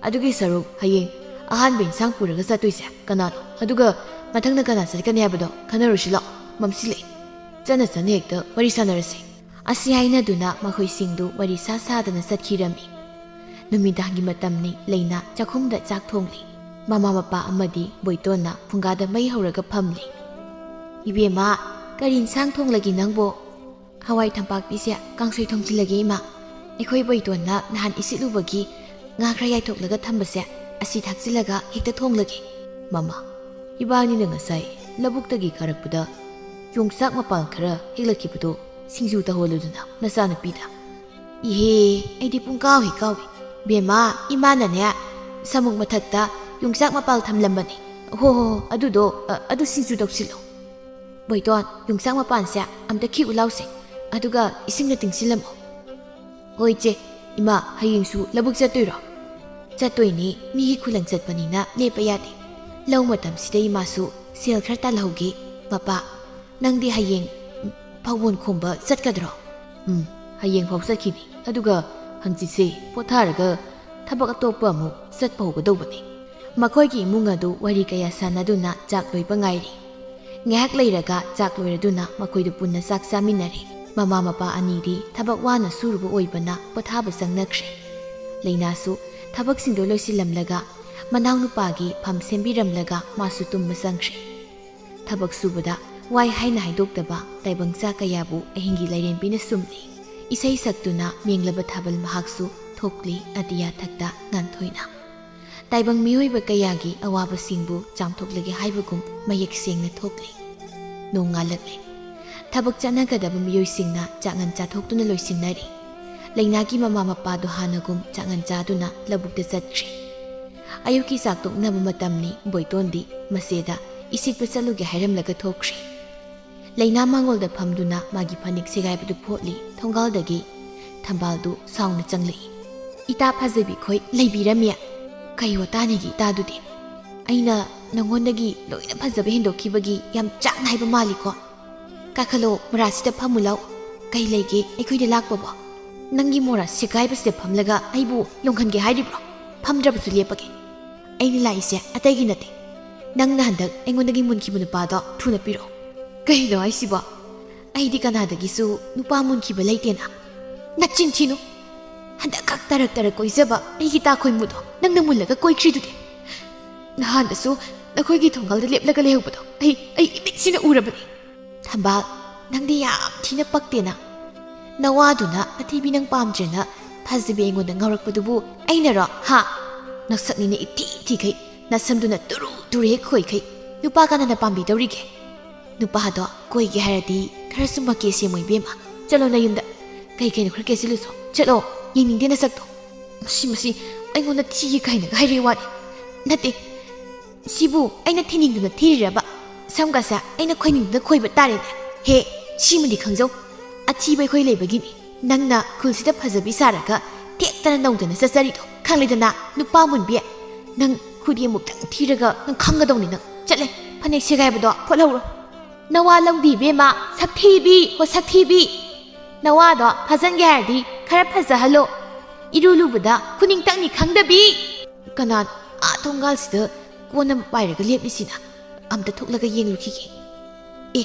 ꯑꯗꯨꯒꯤ ꯁꯔꯨꯛ ꯍꯌꯦꯡ ꯑꯍꯥꯟꯕ ꯏꯟꯁꯥꯡ ꯄꯨꯔꯒ ꯆꯠꯇꯣꯏꯁꯦ ꯀꯅꯥꯅꯣ? ꯑꯗꯨꯒ ꯃꯊꯪꯅ ꯀꯅꯥ ꯆꯠꯀꯅꯤ ꯍꯥꯏꯕꯗꯣ ꯈꯟꯅꯔꯨꯁꯤ ꯂꯥꯛꯑꯣ꯫ ꯃꯝꯁꯤꯜꯂꯛꯑꯦ꯫ ꯆꯠꯅ ꯆꯠꯅ ꯍꯦꯛꯇ ꯋꯥꯔꯤ ꯁꯥꯟꯅꯔꯁꯦ꯫" ꯑꯁꯤ ꯍꯥꯏꯅꯗꯨꯅ ꯃꯈꯣꯏꯁꯤꯡꯗꯨ ꯋꯥꯔꯤ ꯁꯥ ꯁꯥꯗꯅ ꯆꯠꯈꯤꯔꯝꯃꯤ꯫ ꯅꯨꯃꯤꯗꯥꯡꯒꯤ ꯃꯇꯝꯅꯤ꯫ ꯂꯩꯅꯥ ꯆꯥꯛꯈꯨꯝꯗ ꯆꯥꯛ ꯊꯣꯡꯂꯤ꯫ ꯃꯃꯥ ꯃꯄꯥ ꯑꯃꯗꯤ ꯕꯣꯏꯇꯣꯟꯅ ꯐꯨꯡꯒꯥꯗ ꯃꯩ ꯍꯧꯔꯒ ꯐꯝꯂꯤ꯫ "ꯏꯕꯦꯝꯃ, ꯀꯔꯤ ꯏꯟꯁꯥꯡ ꯊꯣꯡꯂꯒꯦ ꯅꯪꯕꯣ?" "ꯍꯋꯥꯏ ꯊꯝꯄꯥꯛꯄꯤꯁꯦ ꯀꯥꯡꯁꯣꯏ ꯊꯣꯡꯖꯤꯜꯂꯒꯦ, ꯏꯃꯥ꯫ ꯑꯩꯈꯣꯏ ꯕꯣꯏꯇꯣꯟꯅ ꯅꯍꯥꯟ ꯏꯁꯤꯠꯂꯨꯕꯒꯤ ꯉꯥ ꯈꯔ ꯌꯥꯏꯊꯣꯛꯂꯒ ꯊꯝꯕꯁꯦ, ꯑꯁꯤ ꯊꯥꯛꯆꯤꯜꯂꯒ ꯍꯦꯛꯇ ꯊꯣꯡꯂꯒꯦ꯫" "ꯃꯃꯥ, ꯏꯕꯥꯅꯤꯅ ꯉꯁꯥꯏ ꯂꯧꯕꯨꯛꯇꯒꯤ ꯀꯥꯔꯛꯄꯗ ꯌꯣꯡꯆꯥꯛ ꯃꯄꯥꯟ ꯈꯔ ꯍꯦꯛꯂꯛꯈꯤꯕꯗꯣ ꯁꯤꯡꯖꯨ ꯇꯧꯍꯜꯂꯨꯗꯅ ꯅꯆꯥꯅꯨꯄꯤꯗ꯫" "ꯏꯍꯦ, ꯑꯩꯗꯤ ꯄꯨꯡꯀꯥꯎ ꯍꯦꯛ ꯀꯥꯎꯏ꯫ ꯕꯦꯝꯃ, ꯏꯃꯥꯅꯅꯦ ꯁꯥꯃꯨꯛ ꯃꯊꯛꯇ ꯌꯣꯡꯆꯥꯛ ꯃꯄꯥꯜ ꯊꯝꯂꯝꯕꯅꯤ꯫ ꯍꯣ, ꯍꯣ, ꯍꯣ, ꯑꯗꯨꯗꯣ, ꯑ, ꯑꯗꯨ ꯁꯤꯡꯖꯨ ꯇꯧꯁꯤꯜꯂꯣ꯫ ꯕꯣꯏꯇꯣꯟ, ꯌꯣꯡꯆꯥꯛ ꯃꯄꯥꯟꯁꯦ ꯑꯝꯇ ꯈꯤꯛꯎ ꯂꯥꯎꯁꯦ, ꯑꯗꯨꯒ ꯏꯁꯤꯡꯅ ꯇꯤꯡꯁꯤꯜꯂꯝꯃꯣ꯫" "ꯍꯣꯏ ꯏꯆꯦ꯫ ꯏꯃꯥ, ꯍꯌꯦꯡꯁꯨ ꯂꯧꯕꯨꯛ ꯆꯠꯇꯣꯏꯔꯣ?" "ꯆꯠꯇꯣꯏꯅꯤ, ꯃꯤꯒꯤ ꯈꯨꯂꯪ ꯆꯠꯄꯅꯤꯅ ꯂꯦꯞꯄ ꯌꯥꯗꯦ꯫ ꯂꯧ ꯃꯇꯝꯁꯤꯗ ꯏꯃꯥꯁꯨ ꯁꯦꯜ ꯈꯔ ꯇꯥꯜꯍꯧꯒꯦ꯫ ꯃꯄꯥ, ꯅꯪꯗꯤ ꯍꯌꯦꯡ ꯐꯧꯕꯣꯟ ꯈꯣꯝꯕ ꯆꯠꯀꯗ꯭ꯔꯣ?" "ꯎꯝ, ꯍꯌꯦꯡ ꯐꯥꯎ ꯆꯠꯈꯤꯅꯤ, ꯑꯗꯨꯒ ꯍꯪꯆꯤꯠꯁꯦ ꯄꯣꯊꯥꯔꯒ ꯊꯕꯛ ꯑꯇꯣꯞꯄ ꯑꯃꯨꯛ ꯆꯠꯄ ꯍꯧꯒꯗꯧꯕꯅꯤ꯫" ꯃꯈꯣꯏꯒꯤ ꯏꯃꯨꯡ ꯑꯗꯨ ꯋꯥꯔꯤ ꯀꯌꯥ ꯁꯥꯟꯅꯗꯨꯅ ꯆꯥꯛ ꯂꯣꯏꯕ ꯉꯥꯏꯔꯤ꯫ ꯉꯥꯏꯍꯥꯛ ꯂꯩꯔꯒ ꯆꯥꯛ ꯂꯣꯏꯔꯗꯨꯅ ꯃꯈꯣꯏꯗꯨ ꯄꯨꯟꯅ ꯆꯥꯛ ꯆꯥꯃꯤꯟꯅꯔꯦ꯫ ꯃꯃꯥ ꯃꯄꯥ ꯑꯅꯤꯗꯤ ꯊꯕꯛ ꯋꯥꯅ ꯁꯨꯔꯨꯕ ꯑꯣꯏꯕꯅ ꯄꯣꯊꯥꯕ ꯆꯪꯅꯈ꯭ꯔꯦ꯫ ꯂꯩꯅꯥꯁꯨ ꯊꯕꯛꯁꯤꯡꯗꯣ ꯂꯣꯏꯁꯤꯜꯂꯝꯂꯒ ꯃꯅꯥꯎꯅꯨꯄꯥꯒꯤ ꯐꯝ ꯁꯦꯝꯕꯤꯔꯝꯂꯒ ꯃꯥꯁꯨ ꯇꯨꯝꯕ ꯆꯪꯈ꯭ꯔꯦ꯫ ꯊꯕꯛ ꯁꯨꯕꯗ ꯋꯥꯏ ꯍꯥꯏꯅ ꯍꯥꯏꯗꯣꯛꯇꯕ ꯇꯥꯏꯕꯪꯆꯥ ꯀꯌꯥꯕꯨ ꯑꯍꯤꯡꯒꯤ ꯂꯥꯏꯔꯦꯝꯕꯤꯅ ꯁꯨꯝꯂꯤ꯫ ꯏꯁꯩ ꯁꯛꯇꯨꯅ ꯃꯦꯡꯂꯕ ꯊꯥꯕꯜ ꯃꯍꯥꯛꯁꯨ ꯊꯣꯛꯂꯤ ꯑꯇꯤꯌꯥ ꯊꯛꯇ ꯉꯥꯟꯊꯣꯏꯅ꯫ ꯇꯥꯏꯕꯪ ꯃꯤꯑꯣꯏꯕ ꯀꯌꯥꯒꯤ ꯑꯋꯥꯕꯁꯤꯡꯕꯨ ꯆꯥꯝꯊꯣꯛꯂꯒꯦ ꯍꯥꯏꯕꯒꯨꯝ ꯃꯌꯦꯛ ꯁꯦꯡꯅ ꯊꯣꯛꯂꯤ꯫ ꯅꯣꯡ ꯉꯥꯜꯂꯛꯂꯦ꯫ ꯊꯕꯛ ꯆꯠꯅꯒꯗꯕ ꯃꯤꯑꯣꯏꯁꯤꯡꯅ ꯆꯥꯛꯉꯟ ꯆꯥꯊꯣꯛꯇꯨꯅ ꯂꯣꯏꯁꯤꯟꯅꯔꯤ꯫ ꯂꯩꯅꯥꯒꯤ ꯃꯃꯥ ꯃꯄꯥꯗꯣ ꯍꯥꯟꯅꯒꯨꯝ ꯆꯥꯛꯉꯟ ꯆꯥꯗꯨꯅ ꯂꯧꯕꯨꯛꯇ ꯆꯠꯈ꯭ꯔꯦ꯫ ꯑꯌꯨꯛꯀꯤ ꯆꯥꯛ ꯇꯣꯛꯅꯕ ꯃꯇꯝꯅꯤ꯫ ꯕꯣꯏꯇꯣꯟꯗꯤ ꯃꯆꯦꯗ ꯏꯁꯤꯠꯄ ꯆꯠꯂꯨꯒꯦ ꯍꯥꯏꯔꯝꯂꯒ ꯊꯣꯛꯈ꯭ꯔꯦ꯫ ꯂꯩꯅꯥ ꯃꯥꯡꯒꯣꯜꯗ ꯐꯝꯗꯨꯅ ꯃꯥꯒꯤ ꯐꯅꯦꯛ ꯁꯦꯒꯥꯏꯕꯗꯨ ꯐꯣꯠꯂꯤ꯫ ꯊꯣꯡꯒꯥꯜꯗꯒꯤ ꯊꯝꯕꯥꯜꯗꯨ ꯁꯥꯎꯅ ꯆꯪꯂꯛꯏ꯫ "ꯏꯇꯥ ꯐꯖꯕꯤ ꯈꯣꯏ ꯂꯩꯕꯤꯔꯝꯃꯤ꯫ ꯀꯩ ꯋꯥꯇꯥꯅꯤꯒꯤ ꯏꯇꯥꯗꯨꯗꯤ? ꯑꯩꯅ ꯅꯉꯣꯟꯗꯒꯤ ꯂꯣꯏꯅ ꯐꯖꯕ ꯍꯦꯟꯗꯣꯛꯈꯤꯕꯒꯤ ꯌꯥꯝ ꯆꯥꯛꯅ ꯍꯥꯏꯕ ꯃꯥꯜꯂꯤꯀꯣ? ꯀꯥꯈꯠꯂꯣ, ꯃꯣꯔꯥꯁꯤꯗ ꯐꯝꯃꯨ ꯂꯥꯎ꯫ ꯀꯩ ꯂꯩꯒꯦ ꯑꯩꯈꯣꯏꯗ ꯂꯥꯛꯄꯕꯣ? ꯅꯪꯒꯤ ꯃꯣꯔꯥ ꯁꯦꯒꯥꯏꯕꯁꯤꯗ ꯐꯝꯂꯒ ꯑꯩꯕꯨ ꯂꯣꯡꯍꯟꯒꯦ ꯍꯥꯏꯔꯤꯕ꯭ꯔꯣ? ꯐꯝꯗ꯭ꯔꯕꯁꯨ ꯂꯦꯞꯄꯒꯦ꯫ ꯑꯩꯅ ꯂꯥꯛꯏꯁꯦ ꯑꯇꯩꯒꯤ ꯅꯠꯇꯦ꯫ ꯅꯪꯅ ꯍꯟꯗꯛ ꯑꯩꯉꯣꯟꯗꯒꯤ ꯃꯨꯟꯈꯤꯕ ꯅꯨꯄꯥꯗꯣ ꯊꯨꯅ ꯄꯤꯔꯛꯑꯣ꯫" "ꯀꯩꯅꯣ ꯍꯥꯏꯁꯤꯕꯣ? ꯑꯩꯗꯤ ꯀꯅꯥꯗꯒꯤꯁꯨ ꯅꯨꯄꯥ ꯃꯨꯟꯈꯤꯕ ꯂꯩꯇꯦꯅ?" "ꯅꯆꯤꯟ ꯊꯤꯅꯨ꯫ ꯍꯟꯗꯛ ꯈꯛ ꯇꯔꯛ ꯇꯔꯛ ꯀꯣꯏꯖꯕ ꯑꯩꯒꯤ ꯇꯥꯈꯣꯏꯃꯨꯗꯣ ꯅꯪꯅ ꯃꯨꯜꯂꯒ ꯀꯣꯏꯈ꯭ꯔꯤꯗꯨꯗꯤ꯫ ꯅꯍꯥꯟꯗꯁꯨ ꯅꯈꯣꯏꯒꯤ ꯊꯣꯡꯒꯜꯗ ꯂꯦꯞꯂꯒ ꯂꯩꯍꯧꯕꯗꯣ ꯑꯩ, ꯑꯩ ꯏꯃꯤꯠꯁꯤꯅ ꯎꯔꯕꯅꯤ꯫ ꯊꯝꯕꯥꯜ, ꯅꯪꯗꯤ ꯌꯥꯝ ꯊꯤꯅ ꯄꯛꯇꯦꯅ꯫ ꯅꯋꯥꯗꯨꯅ ꯑꯊꯤꯕꯤ ꯅꯪ ꯄꯥꯝꯗ꯭ꯔꯦꯅ ꯐꯖꯕꯤ ꯑꯩꯉꯣꯟꯗ ꯉꯥꯎꯔꯛꯄꯗꯨꯕꯨ ꯑꯩꯅꯔꯣ, ꯍꯥ? ꯅꯁꯛꯅꯤꯅ ꯏꯊꯤ ꯊꯤꯈꯩ, ꯅꯁꯝꯗꯨꯅ ꯇꯨꯔꯨ ꯇꯨꯔꯨ ꯍꯦꯛ ꯈꯣꯏꯈꯩ꯫ ꯅꯨꯄꯥ ꯀꯅꯥꯅ ꯄꯥꯝꯕꯤꯗꯧꯔꯤꯒꯦ? ꯅꯨꯄꯥꯗꯣ ꯀꯣꯏꯒꯦ ꯍꯥꯏꯔꯗꯤ ꯈꯔꯁꯨ ꯃꯀꯦ ꯁꯦꯝꯃꯣ ꯏꯕꯦꯝꯃ꯫ ꯆꯠꯂꯣ ꯅꯌꯨꯝꯗ꯫ ꯀꯩ ꯀꯩꯅꯣ ꯈꯔ ꯀꯦꯁꯤꯜꯂꯨꯆꯣ꯫ ꯆꯠꯂꯣ, ꯌꯦꯡꯅꯤꯡꯗꯦ ꯅꯁꯛꯇꯣ꯫ ꯃꯁꯤ, ꯃꯁꯤ ꯑꯩꯉꯣꯟꯗ ꯊꯤꯒꯦ ꯀꯥꯏꯅꯒ ꯍꯥꯏꯔꯤ ꯋꯥꯅꯤ꯫ ꯅꯠꯇꯦ, ꯁꯤꯕꯨ ꯑꯩꯅ ꯊꯤꯅꯤꯡꯗꯨꯅ ꯊꯤꯔꯤꯔꯕ? ꯁꯝꯒꯁꯦ ꯑꯩꯅ ꯈꯣꯏꯅꯤꯡꯗꯨꯅ ꯈꯣꯏꯕ ꯇꯥꯔꯦꯅꯦ꯫ ꯍꯦ, ꯁꯤꯃꯗꯤ ꯈꯪꯖꯧ꯫ ꯑꯊꯤꯕ ꯑꯩꯈꯣꯏ ꯂꯩꯕꯒꯤꯅꯤ ꯅꯪꯅ ꯈꯨꯜꯁꯤꯗ ꯐꯖꯕꯤ ꯁꯥꯔꯒ ꯊꯦꯛꯇꯅ ꯅꯧꯗꯅ ꯆꯠꯆꯔꯤꯗꯣ꯫ ꯈꯪꯂꯦꯗꯅ, ꯅꯨꯄꯥ ꯃꯨꯟꯕꯤ꯫ ꯅꯪ ꯈꯨꯗꯤ ꯑꯃꯨꯛꯇꯪ ꯊꯤꯔꯒ ꯅꯪ ꯈꯪꯒꯗꯧꯅꯤ ꯅꯪ꯫ ꯆꯠꯂꯦ, ꯐꯅꯦꯛ ꯁꯦꯒꯥꯏꯕꯗꯣ ꯐꯣꯠꯍꯧꯔꯣ꯫ ꯅꯋꯥ ꯂꯧꯗꯦ ꯏꯕꯦꯝꯃ, ꯁꯛꯊꯤꯕꯤ ꯍꯣ ꯁꯛꯊꯤꯕꯤ꯫ ꯅꯋꯥꯗꯣ ꯐꯖꯟꯒꯦ ꯍꯥꯏꯔꯗꯤ ꯈꯔ ꯐꯖꯍꯜꯂꯣ꯫ ꯏꯔꯨ ꯂꯨꯕꯗ ꯈꯨꯅꯤꯡ ꯇꯛꯅꯤ ꯈꯪꯗꯕꯤ꯫ ꯀꯅꯥꯅꯣ ꯑꯥ ꯊꯣꯡꯒꯥꯜꯁꯤꯗ ꯀꯣꯟ ꯑꯃ ꯄꯥꯏꯔꯒ ꯂꯦꯞꯂꯤꯁꯤꯅ? ꯑꯝꯇ ꯊꯣꯛꯂꯒ ꯌꯦꯡꯂꯨꯈꯤꯒꯦ꯫ ꯑꯦ,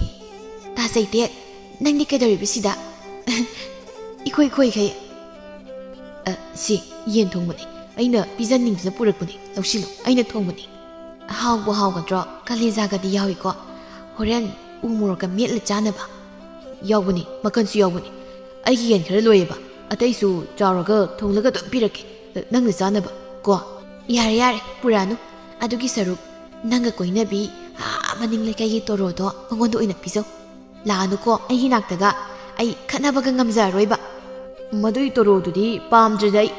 ꯇꯥꯖꯩꯇꯦ, ꯅꯪꯗꯤ ꯀꯩꯗꯧꯔꯤꯕꯁꯤꯗ? ꯏꯈꯣꯏ ꯈꯣꯏꯈꯩ꯫ ꯑ, ꯁꯤ ꯌꯦꯟ ꯊꯣꯡꯕꯅꯤ꯫ ꯑꯩꯅ ꯄꯤꯖꯅꯤꯡꯗꯨꯅ ꯄꯨꯔꯛꯄꯅꯤ꯫ ꯂꯧꯁꯤꯜꯂꯨ, ꯑꯩꯅ ꯊꯣꯡꯕꯅꯤ꯫ ꯍꯥꯎꯕꯨ ꯍꯥꯎꯒꯗ꯭ꯔꯣ? ꯀꯂꯦꯖꯥꯒꯗꯤ ꯌꯥꯎꯏꯀꯣ꯫ ꯍꯣꯔꯦꯟ ꯎ ꯃꯣꯔꯣꯛꯀ ꯃꯦꯠꯂ ꯆꯥꯅꯕ꯫ ꯌꯥꯎꯕꯅꯤ, ꯃꯀꯟꯁꯨ ꯌꯥꯎꯕꯅꯤ꯫ ꯑꯩꯒꯤ ꯌꯦꯟ ꯈꯔ ꯂꯣꯏꯌꯦꯕ, ꯑꯇꯩꯁꯨ ꯆꯥꯎꯔꯒ ꯊꯣꯡꯂꯒ ꯑꯗꯨꯝ ꯄꯤꯔꯛꯀꯦ, ꯅꯪꯅ ꯆꯥꯅꯕ ꯀꯣ꯫ ꯌꯥꯔꯦ, ꯌꯥꯔꯦ, ꯄꯨꯔꯛꯑꯅꯨ꯫ ꯑꯗꯨꯒꯤ ꯁꯔꯨꯛ ꯅꯪꯒ ꯀꯣꯏꯅꯕꯤ, ꯑꯥ, ꯃꯅꯤꯡ ꯂꯩꯀꯥꯏꯒꯤ ꯇꯣꯔꯣꯗꯣ ꯃꯉꯣꯟꯗ ꯑꯣꯏꯅ ꯄꯤꯖꯧ꯫ "ꯂꯥꯛꯑꯅꯨꯀꯣ ꯑꯩꯒꯤ ꯅꯥꯛꯇꯒ, ꯑꯩ ꯈꯠꯅꯕꯒ ꯉꯝꯖꯔꯔꯣꯏꯕ꯫ ꯃꯗꯨꯏ ꯇꯣꯔꯣꯗꯨꯗꯤ ꯄꯥꯝꯗ꯭ꯔꯦꯗ ꯑꯩ꯫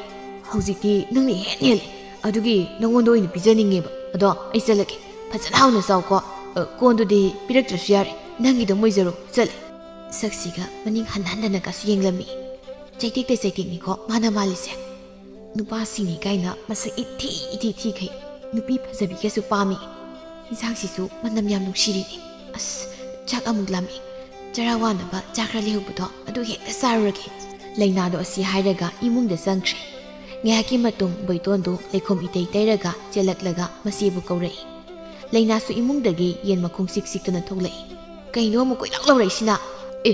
ꯍꯧꯖꯤꯛꯇꯤ ꯅꯪꯅ ꯏꯍꯦꯟ ꯍꯦꯜꯂꯦ꯫ ꯑꯗꯨꯒꯤ ꯅꯉꯣꯟꯗ ꯑꯣꯏꯅ ꯄꯤꯖꯅꯤꯡꯉꯦꯕ꯫ ꯑꯗꯣ ꯑꯩ ꯆꯠꯂꯒꯦ꯫ ꯐꯖꯅ ꯍꯥꯎꯅ ꯆꯥꯎꯀꯣ꯫ ꯑ, ꯀꯣꯟꯗꯨꯗꯤ ꯄꯤꯔꯛꯇ꯭ꯔꯁꯨ ꯌꯥꯔꯦ꯫ ꯅꯪꯒꯤꯗꯣ ꯃꯣꯏꯖꯔꯣ꯫ ꯆꯠꯂꯦ꯫" ꯁꯛꯁꯤꯒ ꯃꯅꯤꯡ ꯍꯟ ꯍꯟꯗꯅꯒꯁꯨ ꯌꯦꯡꯂꯝꯃꯤ꯫ ꯆꯩꯇꯦꯛꯇ ꯆꯩꯇꯦꯛꯅꯤꯀꯣ ꯃꯥꯅ ꯃꯥꯜꯂꯤꯁꯦ꯫ ꯅꯨꯄꯥꯁꯤꯡꯅꯤ ꯀꯥꯏꯅ ꯃꯁꯛ ꯏꯊꯤ ꯏꯊꯤ ꯊꯤꯈꯩ ꯅꯨꯄꯤ ꯐꯖꯕꯤꯒꯁꯨ ꯄꯥꯝꯃꯤ꯫ ꯏꯟꯁꯥꯡꯁꯤꯁꯨ ꯃꯅꯝ ꯌꯥꯝ ꯅꯨꯡꯁꯤꯔꯤꯅꯤ꯫ ꯑꯁ, ꯆꯥꯛ ꯑꯃꯨꯛ ꯂꯥꯝꯃꯤ꯫ ꯆꯔꯥ ꯋꯥꯅꯕ ꯆꯥꯛ ꯈꯔ ꯂꯩꯍꯧꯕꯗꯣ ꯑꯗꯨ ꯍꯦꯛꯇ ꯆꯥꯔꯨꯔꯒꯦ꯫ ꯂꯩꯅꯥꯗꯣ ꯑꯁꯤ ꯍꯥꯏꯔꯒ ꯏꯃꯨꯡꯗ ꯆꯪꯈ꯭ꯔꯦ꯫ ꯉꯥꯏꯍꯥꯛꯀꯤ ꯃꯇꯨꯡ ꯕꯣꯏꯇꯣꯟꯗꯨ ꯂꯩꯈꯣꯝ ꯏꯇꯩ ꯇꯩꯔꯒ ꯆꯦꯜꯂꯛꯂꯒ ꯃꯆꯦꯕꯨ ꯀꯧꯔꯛꯏ꯫ ꯂꯩꯅꯥꯁꯨ ꯏꯃꯨꯡꯗꯒꯤ ꯌꯦꯟ ꯃꯈꯣꯡ ꯁꯤꯛ ꯁꯤꯛꯇꯅ ꯊꯣꯛꯂꯛꯏ꯫ ꯀꯩꯅꯣ ꯑꯃꯨꯛ ꯀꯣꯏꯂꯥꯎ ꯂꯥꯎꯔꯛꯏꯁꯤꯅ? "ꯑꯦ,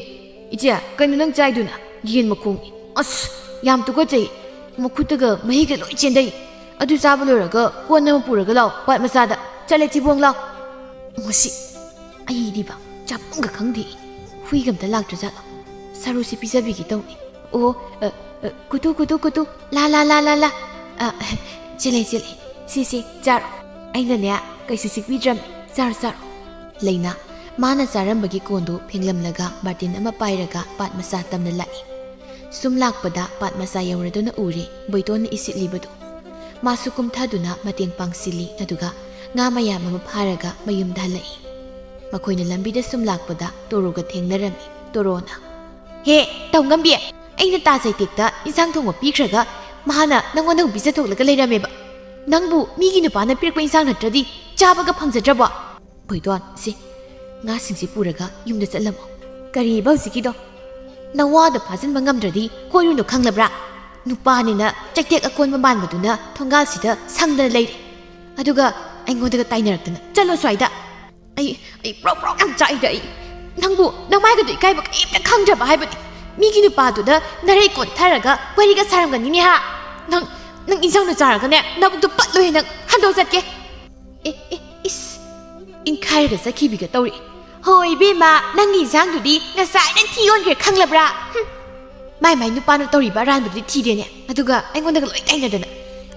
ꯏꯆꯦ, ꯀꯩꯅꯣ ꯅꯪ ꯆꯥꯏꯗꯨꯅ? ꯌꯦꯟ ꯃꯈꯣꯡꯅꯤ꯫ ꯑꯁ, ꯌꯥꯝ ꯇꯨꯀꯠꯆꯩ꯫ ꯃꯈꯨꯠꯇꯒ ꯃꯍꯤꯒ ꯂꯣꯏ ꯆꯦꯟꯗꯩ꯫ ꯑꯗꯨ ꯆꯥꯕ ꯂꯣꯏꯔꯒ ꯀꯣꯟ ꯑꯃ ꯄꯨꯔꯒ ꯂꯥꯎ, ꯄꯥꯠ ꯃꯆꯥꯗ꯫ ꯆꯠꯂꯦ, ꯊꯤꯕꯣꯡ ꯂꯥꯎ꯫" ꯃꯁꯤ, ꯑꯩꯗꯤꯕ ꯆꯥꯐꯝꯒ ꯈꯪꯗꯦ꯫ ꯍꯨꯏꯒ ꯑꯝꯇ ꯂꯥꯛꯇ꯭ꯔꯖꯥꯠꯂꯣ? ꯁꯔꯨꯁꯤ ꯄꯤꯖꯕꯤꯒꯦ ꯇꯧꯅꯤ꯫ ꯑꯣ, ꯑ, ꯑ, ꯀꯨꯇꯨ, ꯀꯨꯇꯨ, ꯀꯨꯇꯨ, ꯂꯥ, ꯂꯥ, ꯂꯥ, ꯂꯥ, ꯂꯥ꯫ ꯑ, ꯆꯦꯜꯂꯦ, ꯆꯦꯜꯂꯦ꯫ ꯁꯤ, ꯁꯤ, ꯆꯥꯔꯣ꯫ ꯑꯩꯅꯅꯦ, ꯀꯩꯁꯨ ꯆꯤꯛꯄꯤꯗ꯭ꯔꯕꯅꯤ꯫ ꯆꯥꯔꯣ, ꯆꯥꯔꯣ꯫ ꯂꯩꯅꯥ, ꯃꯥꯅ ꯆꯥꯔꯝꯕꯒꯤ ꯀꯣꯟꯗꯨ ꯐꯦꯡꯂꯝꯂꯒ ꯕꯥꯔꯇꯤꯟ ꯑꯃ ꯄꯥꯏꯔꯒ ꯄꯥꯠ ꯃꯆꯥ ꯇꯝꯅ ꯂꯥꯛꯏ꯫ ꯁꯨꯝ ꯂꯥꯛꯄꯗ ꯄꯥꯠ ꯃꯆꯥ ꯌꯧꯔꯗꯨꯅ ꯎꯔꯦ ꯕꯣꯏꯇꯣꯟꯅ ꯏꯁꯤꯠꯂꯤꯕꯗꯨ꯫ ꯃꯥꯁꯨ ꯀꯨꯝꯊꯗꯨꯅ ꯃꯇꯦꯡ ꯄꯥꯡꯁꯤꯜꯂꯤ, ꯑꯗꯨꯒ ꯉꯥ ꯃꯌꯥꯝ ꯑꯃ ꯐꯥꯔꯒ ꯃꯌꯨꯝꯗ ꯍꯜꯂꯛꯏ꯫ ꯃꯈꯣꯏꯅ ꯂꯝꯕꯤꯗ ꯁꯨꯝ ꯂꯥꯛꯄꯗ ꯇꯣꯔꯣꯒ ꯊꯦꯡꯅꯔꯝꯃꯤ꯫ ꯇꯣꯔꯣꯅ, "ꯍꯦ, ꯇꯧꯉꯝꯕꯤ, ꯑꯩꯅ ꯇꯥ ꯆꯩꯇꯦꯛꯇ ꯏꯟꯁꯥꯡ ꯊꯣꯡꯕ ꯄꯤꯈ꯭ꯔꯒ ꯃꯥꯅ ꯅꯪꯉꯣꯟꯗ ꯑꯃꯨꯛ ꯄꯤꯖꯊꯣꯛꯂꯒ ꯂꯩꯔꯝꯃꯦꯕ꯫ ꯅꯪꯕꯨ ꯃꯤꯒꯤ ꯅꯨꯄꯥꯅ ꯄꯤꯔꯛꯄ ꯏꯟꯁꯥꯡ ꯅꯠꯇ꯭ꯔꯗꯤ ꯆꯥꯕꯒ ꯐꯪꯖꯗ꯭ꯔꯕꯣ?" ꯕꯣꯏꯇꯣꯟ, ꯁꯤ ꯉꯥꯁꯤꯡꯁꯤ ꯄꯨꯔꯒ ꯌꯨꯝꯗ ꯆꯠꯂꯝꯃꯣ꯫ ꯀꯔꯤꯕ ꯍꯧꯖꯤꯛꯀꯤꯗꯣ? ꯅꯋꯥꯗ ꯐꯥꯖꯤꯟꯕ ꯉꯝꯗ꯭ꯔꯗꯤ ꯀꯣꯏꯔꯨꯅꯨ ꯈꯪꯂꯕ꯭ꯔꯥ? ꯅꯨꯄꯥꯅꯤꯅ ꯆꯩꯇꯦꯛ ꯑꯀꯣꯟꯕ ꯃꯥꯟꯕꯗꯨꯅ ꯊꯣꯡꯒꯥꯜꯁꯤꯗ ꯁꯪꯗꯅ ꯂꯩꯔꯦ꯫ ꯑꯗꯨꯒ ꯑꯩꯉꯣꯟꯗꯒ ꯇꯥꯏꯅꯔꯛꯇꯅ꯫ ꯆꯠꯂꯣ ꯁ꯭ꯋꯥꯏꯗ꯫ ꯑꯩ, ꯑꯩ ꯄ꯭ꯔꯣꯛ ꯄ꯭ꯔꯣꯛ ꯌꯥꯝ ꯆꯥꯛꯏꯗ ꯑꯩ꯫ ꯅꯪꯕꯨ ꯅꯃꯥꯏꯒꯗꯣ ꯏꯀꯥꯏꯕ ꯀꯔꯤꯝꯇ ꯈꯪꯗ꯭ꯔꯕ ꯍꯥꯏꯕꯅꯤ꯫ ꯃꯤꯒꯤ ꯅꯨꯄꯥꯗꯨꯗ ꯅꯔꯩ ꯀꯣꯟꯊꯔꯒ ꯋꯥꯔꯤꯒ ꯁꯥꯔꯝꯒꯅꯤꯅꯦ ꯍꯥ? ꯅꯪ, ꯅꯪ ꯏꯟꯖꯥꯡꯗꯣ ꯆꯥꯔꯒꯅꯦ ꯅꯕꯨꯛꯇꯣ ꯄꯠꯂꯣꯏ ꯅꯪ꯫ ꯍꯟꯗꯣꯛ ꯆꯠꯀꯦ꯫ ꯑꯦ, ꯑꯦ, ꯏꯁ! ꯏꯟꯈꯥꯏꯔꯒ ꯆꯠꯈꯤꯕꯤꯒ ꯇꯧꯔꯤ꯫ ꯍꯣꯏ, ꯏꯕꯦꯝꯃ, ꯅꯪꯒꯤ ꯏꯟꯁꯥꯡꯗꯨꯗꯤ ꯉꯁꯥꯏꯅ ꯊꯤ ꯑꯣꯟꯈ꯭ꯔꯦ, ꯈꯪꯂꯕ꯭ꯔꯥ? ꯍꯨꯝ! ꯃꯥꯏ ꯃꯥꯏ ꯅꯨꯄꯥꯅ ꯇꯧꯔꯤꯕ ꯑꯔꯥꯟꯕꯗꯨꯗꯤ ꯊꯤꯗꯦꯅꯦ, ꯑꯗꯨꯒ ꯑꯩꯉꯣꯟꯗꯒ ꯂꯣꯏ ꯇꯥꯏꯅꯗꯅ꯫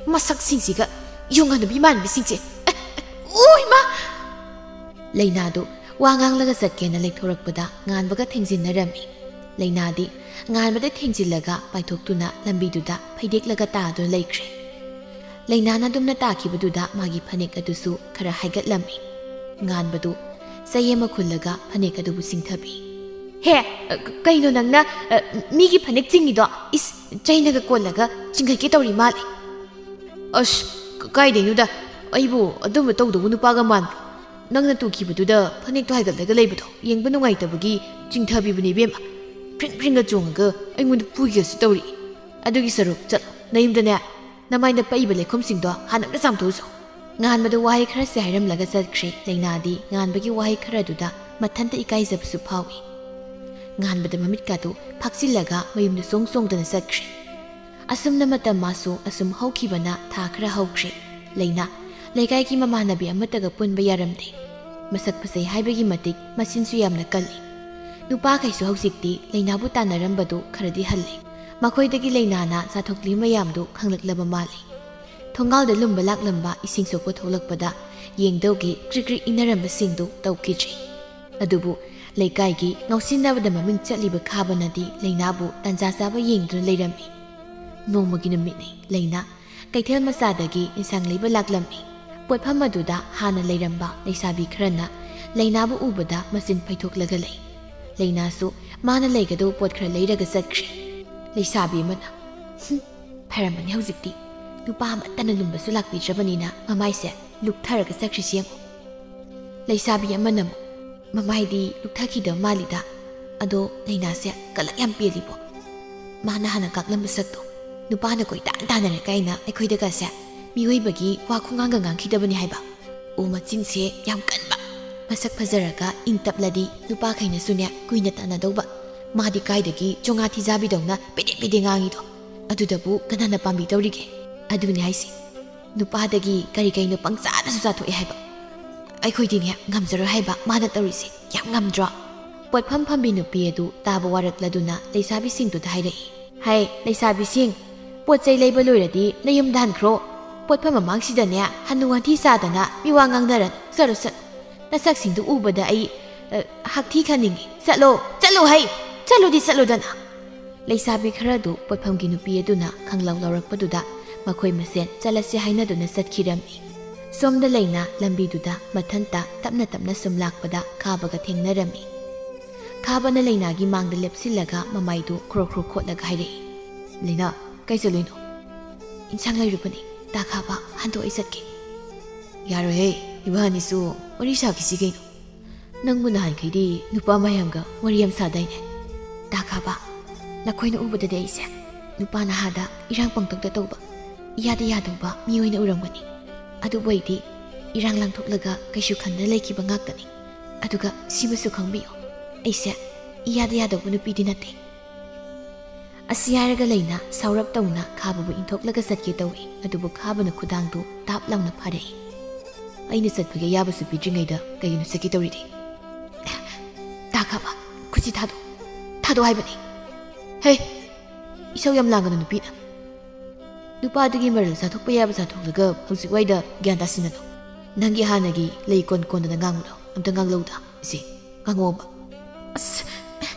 ꯃꯁꯛꯁꯤꯡꯁꯤꯒ, ꯌꯣꯡ ꯍꯅꯨꯕꯤ ꯃꯥꯟꯕꯤꯁꯤꯡꯁꯦ꯫ ꯑꯦ, ꯑꯦ, ꯑꯣ, ꯏꯃꯥ! ꯂꯩꯅꯥꯗꯨ ꯋꯥ ꯉꯥꯡꯂꯒ ꯆꯠꯀꯦꯅ ꯂꯩꯊꯣꯔꯛꯄꯗ ꯉꯥꯟꯕꯒ ꯊꯦꯡꯖꯤꯟꯅꯔꯝꯃꯤ꯫ ꯂꯩꯅꯥꯗꯤ ꯉꯥꯟꯕꯗ ꯊꯦꯡꯖꯤꯜꯂꯒ ꯄꯥꯏꯊꯣꯛꯇꯨꯅ ꯂꯝꯕꯤꯗꯨꯗ ꯐꯩꯗꯦꯛꯂꯒ ꯇꯥꯗꯨꯅ ꯂꯩꯈ꯭ꯔꯦ꯫ ꯂꯩꯅꯥꯅ ꯑꯗꯨꯝꯅ ꯇꯥꯈꯤꯕꯗꯨꯗ ꯃꯥꯒꯤ ꯐꯅꯦꯛ ꯑꯗꯨꯁꯨ ꯈꯔ ꯍꯥꯏꯒꯠꯂꯝꯃꯤ꯫ ꯉꯥꯟꯕꯗꯨ ꯆꯩ ꯑꯃ ꯈꯨꯜꯂꯒ ꯐꯅꯦꯛ ꯑꯗꯨꯕꯨ ꯆꯤꯡꯊꯕꯤ꯫ "ꯍꯦ, ꯑ, ꯀꯩꯅꯣ ꯅꯪꯅ, ꯑ, ꯃꯤꯒꯤ ꯐꯅꯦꯛ ꯆꯤꯡꯉꯤꯗꯣ? ꯏꯁ, ꯆꯩꯅꯒ ꯀꯣꯜꯂꯒ ꯆꯤꯡꯈꯠꯀꯦ ꯇꯧꯔꯤ ꯃꯥꯜꯂꯦ!" "ꯑꯁ, ꯀ-, ꯀꯥꯏꯗꯩꯅꯣꯗ, ꯑꯩꯕꯨ ꯑꯗꯨꯝꯕ ꯇꯧꯗꯧꯕ ꯅꯨꯄꯥꯒ ꯃꯥꯟꯕ꯭ꯔꯣ? ꯅꯪꯅ ꯇꯨꯈꯤꯕꯗꯨꯗ ꯐꯅꯦꯛꯇꯣ ꯍꯥꯏꯒꯠꯂꯒ ꯂꯩꯕꯗꯣ ꯌꯦꯡꯕ ꯅꯨꯡꯉꯥꯏꯇꯕꯒꯤ ꯆꯤꯡꯊꯕꯤꯕꯅꯦ ꯏꯕꯦꯝꯃ꯫ ꯐ꯭ꯔꯤꯡ ꯐ꯭ꯔꯤꯡꯒ ꯆꯣꯡꯉꯒ ꯑꯩꯉꯣꯟꯗ ꯐꯨꯒꯦꯁꯨ ꯇꯧꯔꯤ꯫ ꯑꯗꯨꯒꯤ ꯁꯔꯨꯛ ꯆꯠꯂꯣ, ꯅꯌꯨꯝꯗꯅꯦ ꯅꯃꯥꯏꯗ ꯄꯛꯏꯕ ꯂꯩꯈꯣꯝꯁꯤꯡꯗꯣ ꯍꯥꯟꯅ ꯑꯝꯇ ꯆꯥꯝꯊꯣꯛꯎꯆꯣ!" ꯉꯥꯟꯕꯗ ꯋꯥꯍꯩ ꯈꯔꯁꯦ ꯍꯥꯏꯔꯝꯂꯒ ꯆꯠꯈ꯭ꯔꯦ꯫ ꯂꯩꯅꯥꯗꯤ ꯉꯥꯟꯕꯒꯤ ꯋꯥꯍꯩ ꯈꯔꯗꯨꯗ ꯃꯊꯟꯇ ꯏꯀꯥꯏꯖꯕꯁꯨ ꯐꯥꯎꯏ꯫ ꯉꯥꯟꯕꯗ ꯃꯃꯤꯠꯀꯥꯗꯨ ꯐꯥꯛꯆꯤꯜꯂꯒ ꯃꯌꯨꯝꯗ ꯆꯣꯡ ꯆꯣꯡꯗꯅ ꯆꯠꯈ꯭ꯔꯦ꯫ ꯑꯁꯨꯝꯅ ꯃꯇꯝ ꯃꯥꯁꯨ ꯑꯁꯨꯝ ꯍꯧꯈꯤꯕꯅ ꯊꯥ ꯈꯔ ꯍꯧꯈ꯭ꯔꯦ꯫ ꯂꯩꯅꯥ ꯂꯩꯀꯥꯏꯒꯤ ꯃꯃꯥꯟꯅꯕꯤ ꯑꯃꯠꯇꯒ ꯄꯨꯟꯕ ꯌꯥꯔꯝꯗꯦ꯫ ꯃꯁꯛ ꯐꯖꯩ ꯍꯥꯏꯕꯒꯤ ꯃꯇꯤꯛ ꯃꯆꯤꯟꯁꯨ ꯌꯥꯝꯅ ꯀꯜꯂꯤ꯫ ꯅꯨꯄꯥꯈꯩꯁꯨ ꯍꯧꯖꯤꯛꯇꯤ ꯂꯩꯅꯥꯕꯨ ꯇꯥꯟꯅꯔꯝꯕꯗꯨ ꯈꯔꯗꯤ ꯍꯜꯂꯦ꯫ ꯃꯈꯣꯏꯗꯒꯤ ꯂꯩꯅꯥꯅ ꯆꯥꯊꯣꯛꯂꯤ ꯃꯌꯥꯝꯗꯨ ꯈꯪꯂꯛꯂꯕ ꯃꯥꯜꯂꯤ꯫ ꯊꯣꯡꯒꯥꯜꯗ ꯂꯨꯝꯕ ꯂꯥꯛꯂꯝꯕ ꯏꯁꯤꯡ ꯁꯣꯛꯄ ꯊꯣꯛꯂꯛꯄꯗ ꯌꯦꯡꯗꯧꯒꯤ ꯀ꯭ꯔꯤꯛ ꯀ꯭ꯔꯤꯛ ꯏꯟꯅꯔꯝꯕꯁꯤꯡꯗꯨ ꯇꯧꯈꯤꯗ꯭ꯔꯦ꯫ ꯑꯗꯨꯕꯨ ꯂꯩꯀꯥꯏꯒꯤ ꯉꯥꯎꯁꯤꯟꯅꯕꯗ ꯃꯃꯤꯡ ꯆꯠꯂꯤꯕ ꯈꯥꯕꯅꯗꯤ ꯂꯩꯅꯥꯕꯨ ꯇꯥꯟꯖꯥ ꯆꯥꯕ ꯌꯦꯡꯗꯨꯅ ꯂꯩꯔꯝꯃꯤ꯫ ꯅꯣꯡꯃꯒꯤ ꯅꯨꯃꯤꯠꯅꯤ꯫ ꯂꯩꯅꯥ ꯀꯩꯊꯦꯜ ꯃꯆꯥꯗꯒꯤ ꯏꯟꯁꯥꯡ ꯂꯩꯕ ꯂꯥꯛꯂꯝꯃꯤ꯫ ꯄꯣꯠꯐꯝ ꯑꯗꯨꯗ ꯍꯥꯟꯅ ꯂꯩꯔꯝꯕ ꯂꯩꯁꯥꯕꯤ ꯈꯔꯅ ꯂꯩꯅꯥꯕꯨ ꯎꯕꯗ ꯃꯆꯤꯟ ꯐꯩꯊꯣꯛꯂꯒ ꯂꯩ꯫ ꯂꯩꯅꯥꯁꯨ ꯃꯥꯅ ꯂꯩꯒꯗꯧꯕ ꯄꯣꯠ ꯈꯔ ꯂꯩꯔꯒ ꯆꯠꯈ꯭ꯔꯦ꯫ ꯂꯩꯁꯥꯕꯤ ꯑꯃꯅ, "ꯍꯨꯝ, ꯐꯔꯝꯃꯅꯤ ꯍꯧꯖꯤꯛꯇꯤ꯫ ꯅꯨꯄꯥ ꯑꯃꯠꯇꯅ ꯂꯨꯝꯕꯁꯨ ꯂꯥꯛꯄꯤꯗ꯭ꯔꯕꯅꯤꯅ ꯃꯃꯥꯏꯁꯦ ꯂꯨꯛꯊꯔꯒ ꯆꯠꯈ꯭ꯔꯤꯁꯤ ꯌꯦꯡꯉꯨ"꯫ ꯂꯩꯁꯥꯕꯤ ꯑꯃꯅ ꯑꯃꯨꯛ, "ꯃꯃꯥꯏꯗꯤ ꯂꯨꯛꯊꯈꯤꯗꯕ ꯃꯥꯜꯂꯤꯗ꯫ ꯑꯗꯣ ꯂꯩꯅꯥꯁꯦ ꯀꯂꯛ ꯌꯥꯝ ꯄꯦꯜꯂꯤꯕꯣ꯫ ꯃꯥꯅ ꯍꯥꯟꯅ ꯀꯥꯛꯂꯝꯕ ꯁꯛꯇꯣ ꯅꯨꯄꯥꯅ ꯀꯣꯏꯇꯥꯟ ꯇꯥꯟꯅꯔꯦ ꯀꯥꯏꯅ ꯑꯩꯈꯣꯏꯗꯒꯁꯦ ꯃꯤꯑꯣꯏꯕꯒꯤ ꯋꯥ ꯈꯨꯉꯥꯡꯒ ꯉꯥꯡꯈꯤꯗꯕꯅꯤ ꯍꯥꯏꯕ꯫ ꯑꯣ, ꯃꯆꯤꯟꯁꯦ ꯌꯥꯝ ꯀꯟꯕ, ꯃꯁꯛ ꯐꯖꯔꯒ ꯏꯪ ꯇꯞꯂꯗꯤ ꯅꯨꯄꯥꯈꯩꯅꯁꯨꯅꯦ ꯀꯨꯏꯅ ꯇꯥꯟꯅꯗꯧꯕ꯫ ꯃꯥꯗꯤ ꯀꯥꯏꯗꯒꯤ ꯆꯣꯉꯥ ꯊꯤꯖꯥꯕꯤꯗꯧꯅ ꯄꯦꯗꯦ ꯄꯦꯗꯦ ꯉꯥꯡꯉꯤꯗꯣ? ꯑꯗꯨꯗꯕꯨ ꯀꯅꯥꯅ ꯄꯥꯝꯕꯤꯗꯧꯔꯤꯒꯦ?" ꯑꯗꯨꯅꯤ ꯍꯥꯏꯁꯦ꯫ ꯅꯨꯄꯥꯗꯒꯤ ꯀꯔꯤ ꯀꯩꯅꯣ ꯄꯪꯆꯥꯗꯁꯨ ꯆꯥꯊꯣꯛꯑꯦ ꯍꯥꯏꯕ꯫ ꯑꯩꯈꯣꯏꯗꯤꯅꯦ ꯉꯝꯖꯔꯣꯏ ꯍꯥꯏꯕ ꯃꯥꯅ ꯇꯧꯔꯤꯁꯦ꯫ ꯌꯥꯝ ꯉꯝꯗ꯭ꯔꯣ? ꯄꯣꯠꯐꯝ ꯐꯝꯕꯤ ꯅꯨꯄꯤ ꯑꯗꯨ ꯇꯥꯕ ꯋꯥꯔꯛꯂꯗꯨꯅ ꯂꯩꯁꯥꯕꯤꯁꯤꯡꯗꯨꯗ ꯍꯥꯏꯔꯛꯏ, "ꯍꯩ, ꯂꯩꯁꯥꯕꯤꯁꯤꯡ, ꯄꯣꯠ ꯆꯩ ꯂꯩꯕ ꯂꯣꯏꯔꯗꯤ ꯅꯌꯨꯝꯗ ꯍꯟꯈ꯭ꯔꯣ꯫ ꯄꯣꯠꯐꯝ ꯃꯃꯥꯡꯁꯤꯗꯅꯦ ꯍꯟꯅꯨ ꯍꯟꯊꯤ ꯆꯥꯗꯅ ꯃꯤꯋꯥ ꯉꯥꯡꯅꯔꯅꯨ꯫ ꯆꯠꯂꯣ, ꯆꯠꯂꯣ꯫ ꯅꯁꯛꯁꯤꯡꯗꯨ ꯎꯕꯗ ꯑꯩ, ꯑ, ꯍꯛꯊꯤ ꯈꯟꯅꯤꯡꯏ꯫ ꯆꯠꯂꯣ, ꯆꯠꯂꯣ ꯍꯩ! ꯆꯠꯂꯨꯗꯤ ꯆꯠꯂꯨꯗꯅ!" ꯂꯩꯁꯥꯕꯤ ꯈꯔꯗꯨ ꯄꯣꯠꯐꯝꯒꯤ ꯅꯨꯄꯤ ꯑꯗꯨꯅ ꯈꯪꯂꯧ ꯂꯧꯔꯛꯄꯗꯨꯗ ꯃꯈꯣꯏ ꯃꯁꯦꯟ ꯆꯠꯂꯁꯤ ꯍꯥꯏꯅꯗꯨꯅ ꯆꯠꯈꯤꯔꯝꯃꯤ꯫ ꯁꯣꯝꯗ ꯂꯩꯅꯥ ꯂꯝꯕꯤꯗꯨꯗ ꯃꯊꯟꯇ ꯇꯞꯅ ꯇꯞꯅ ꯁꯨꯝ ꯂꯥꯛꯄꯗ ꯈꯥꯕꯒ ꯊꯦꯡꯅꯔꯝꯃꯤ꯫ ꯈꯥꯕꯅ ꯂꯩꯅꯥꯒꯤ ꯃꯥꯡꯗ ꯂꯦꯞꯁꯤꯜꯂꯒ ꯃꯃꯥꯏꯗꯨ ꯈ꯭ꯔꯣ ꯈ꯭ꯔꯣ ꯈꯣꯠꯂꯒ ꯍꯥꯏꯔꯛꯏ, "ꯂꯩꯅꯥ, ꯀꯥꯏ ꯆꯠꯂꯨꯏꯅꯣ?" "ꯏꯟꯁꯥꯡ ꯂꯩꯔꯨꯕꯅꯤ꯫ ꯇꯥ ꯈꯥꯕ, ꯍꯟꯗꯣꯛ, ꯑꯩ ꯆꯠꯀꯦ꯫" "ꯌꯥꯔꯣꯏꯍꯦ, ꯏꯕꯥꯅꯤꯁꯨ ꯋꯥꯔꯤ ꯁꯥꯈꯤꯁꯤ ꯀꯩꯅꯣ꯫ ꯅꯪꯕꯨ ꯅꯍꯥꯟꯈꯩꯗꯤ ꯅꯨꯄꯥ ꯃꯌꯥꯝꯒ ꯋꯥꯔꯤ ꯌꯥꯝ ꯁꯥꯗꯥꯏꯅꯦ?" "ꯇꯥ ꯈꯥꯕ, ꯅꯈꯣꯏꯅ ꯎꯕꯗꯗꯤ ꯑꯩꯁꯦ ꯅꯨꯄꯥ ꯅꯍꯥꯗ ꯏꯔꯥꯡ ꯄꯪꯇꯧꯗ ꯇꯧꯕ, ꯏꯌꯥꯗ ꯌꯥꯗꯧꯕ ꯃꯤ ꯑꯣꯏꯅ ꯎꯔꯝꯒꯅꯤ꯫ ꯑꯗꯨꯕꯨ ꯑꯩꯗꯤ ꯏꯔꯥꯡ ꯂꯥꯡꯊꯣꯛꯂꯒ ꯀꯩꯁꯨ ꯈꯟꯗꯅ ꯂꯩꯈꯤꯕ ꯉꯥꯛꯇꯅꯤ꯫ ꯑꯗꯨꯒ ꯁꯤꯃꯁꯨ ꯈꯪꯕꯤꯌꯨ, ꯑꯩꯁꯦ ꯏꯌꯥꯗ ꯌꯥꯗꯧꯕ ꯅꯨꯄꯤꯗꯤ ꯅꯠꯇꯦ꯫" ꯑꯁꯤ ꯍꯥꯏꯔꯒ ꯂꯩꯅꯥ ꯁꯥꯎꯔꯞ ꯇꯧꯅ ꯈꯥꯕꯕꯨ ꯏꯟꯊꯣꯛꯂꯒ ꯆꯠꯀꯦ ꯇꯧꯏ꯫ ꯑꯗꯨꯕꯨ ꯈꯥꯕꯅ ꯈꯨꯗꯥꯡꯗꯨ ꯇꯥꯞ ꯂꯥꯎꯅ ꯐꯥꯔꯛꯏ꯫ "ꯑꯩꯅ ꯆꯠꯄꯒꯤ ꯑꯌꯥꯕꯁꯨ ꯄꯤꯗ꯭ꯔꯤꯉꯩꯗ ꯀꯩꯒꯤꯅꯣ ꯆꯠꯀꯦ ꯇꯧꯔꯤꯗꯤ?" "ꯇꯥ ꯈꯥꯕ, ꯈꯨꯠꯁꯤ ꯊꯥꯗꯣꯛ, ꯊꯥꯗꯣꯛ ꯍꯥꯏꯕꯅꯤ꯫" "ꯍꯦ, ꯏꯁꯧ ꯌꯥꯝ ꯂꯥꯡꯒꯅꯨ ꯅꯨꯄꯤꯅ꯫ ꯅꯨꯄꯥꯗꯨꯒꯤ ꯃꯔꯜ ꯆꯥꯊꯣꯛꯄ ꯌꯥꯕ ꯆꯥꯊꯣꯛꯂꯒ ꯍꯧꯖꯤꯛ ꯋꯥꯏꯗ ꯒ꯭ꯌꯥꯟ ꯇꯥꯁꯤꯟꯅꯅꯨ꯫ ꯅꯪꯒꯤ ꯍꯥꯟꯅꯒꯤ ꯂꯩ ꯀꯣꯟ ꯀꯣꯟꯗꯅ ꯉꯥꯡꯕꯗꯣ ꯑꯝꯇ ꯉꯥꯡꯂꯧꯗ꯫ ꯁꯤ, ꯉꯥꯡꯉꯛꯑꯣꯕ꯫" "ꯑꯁ,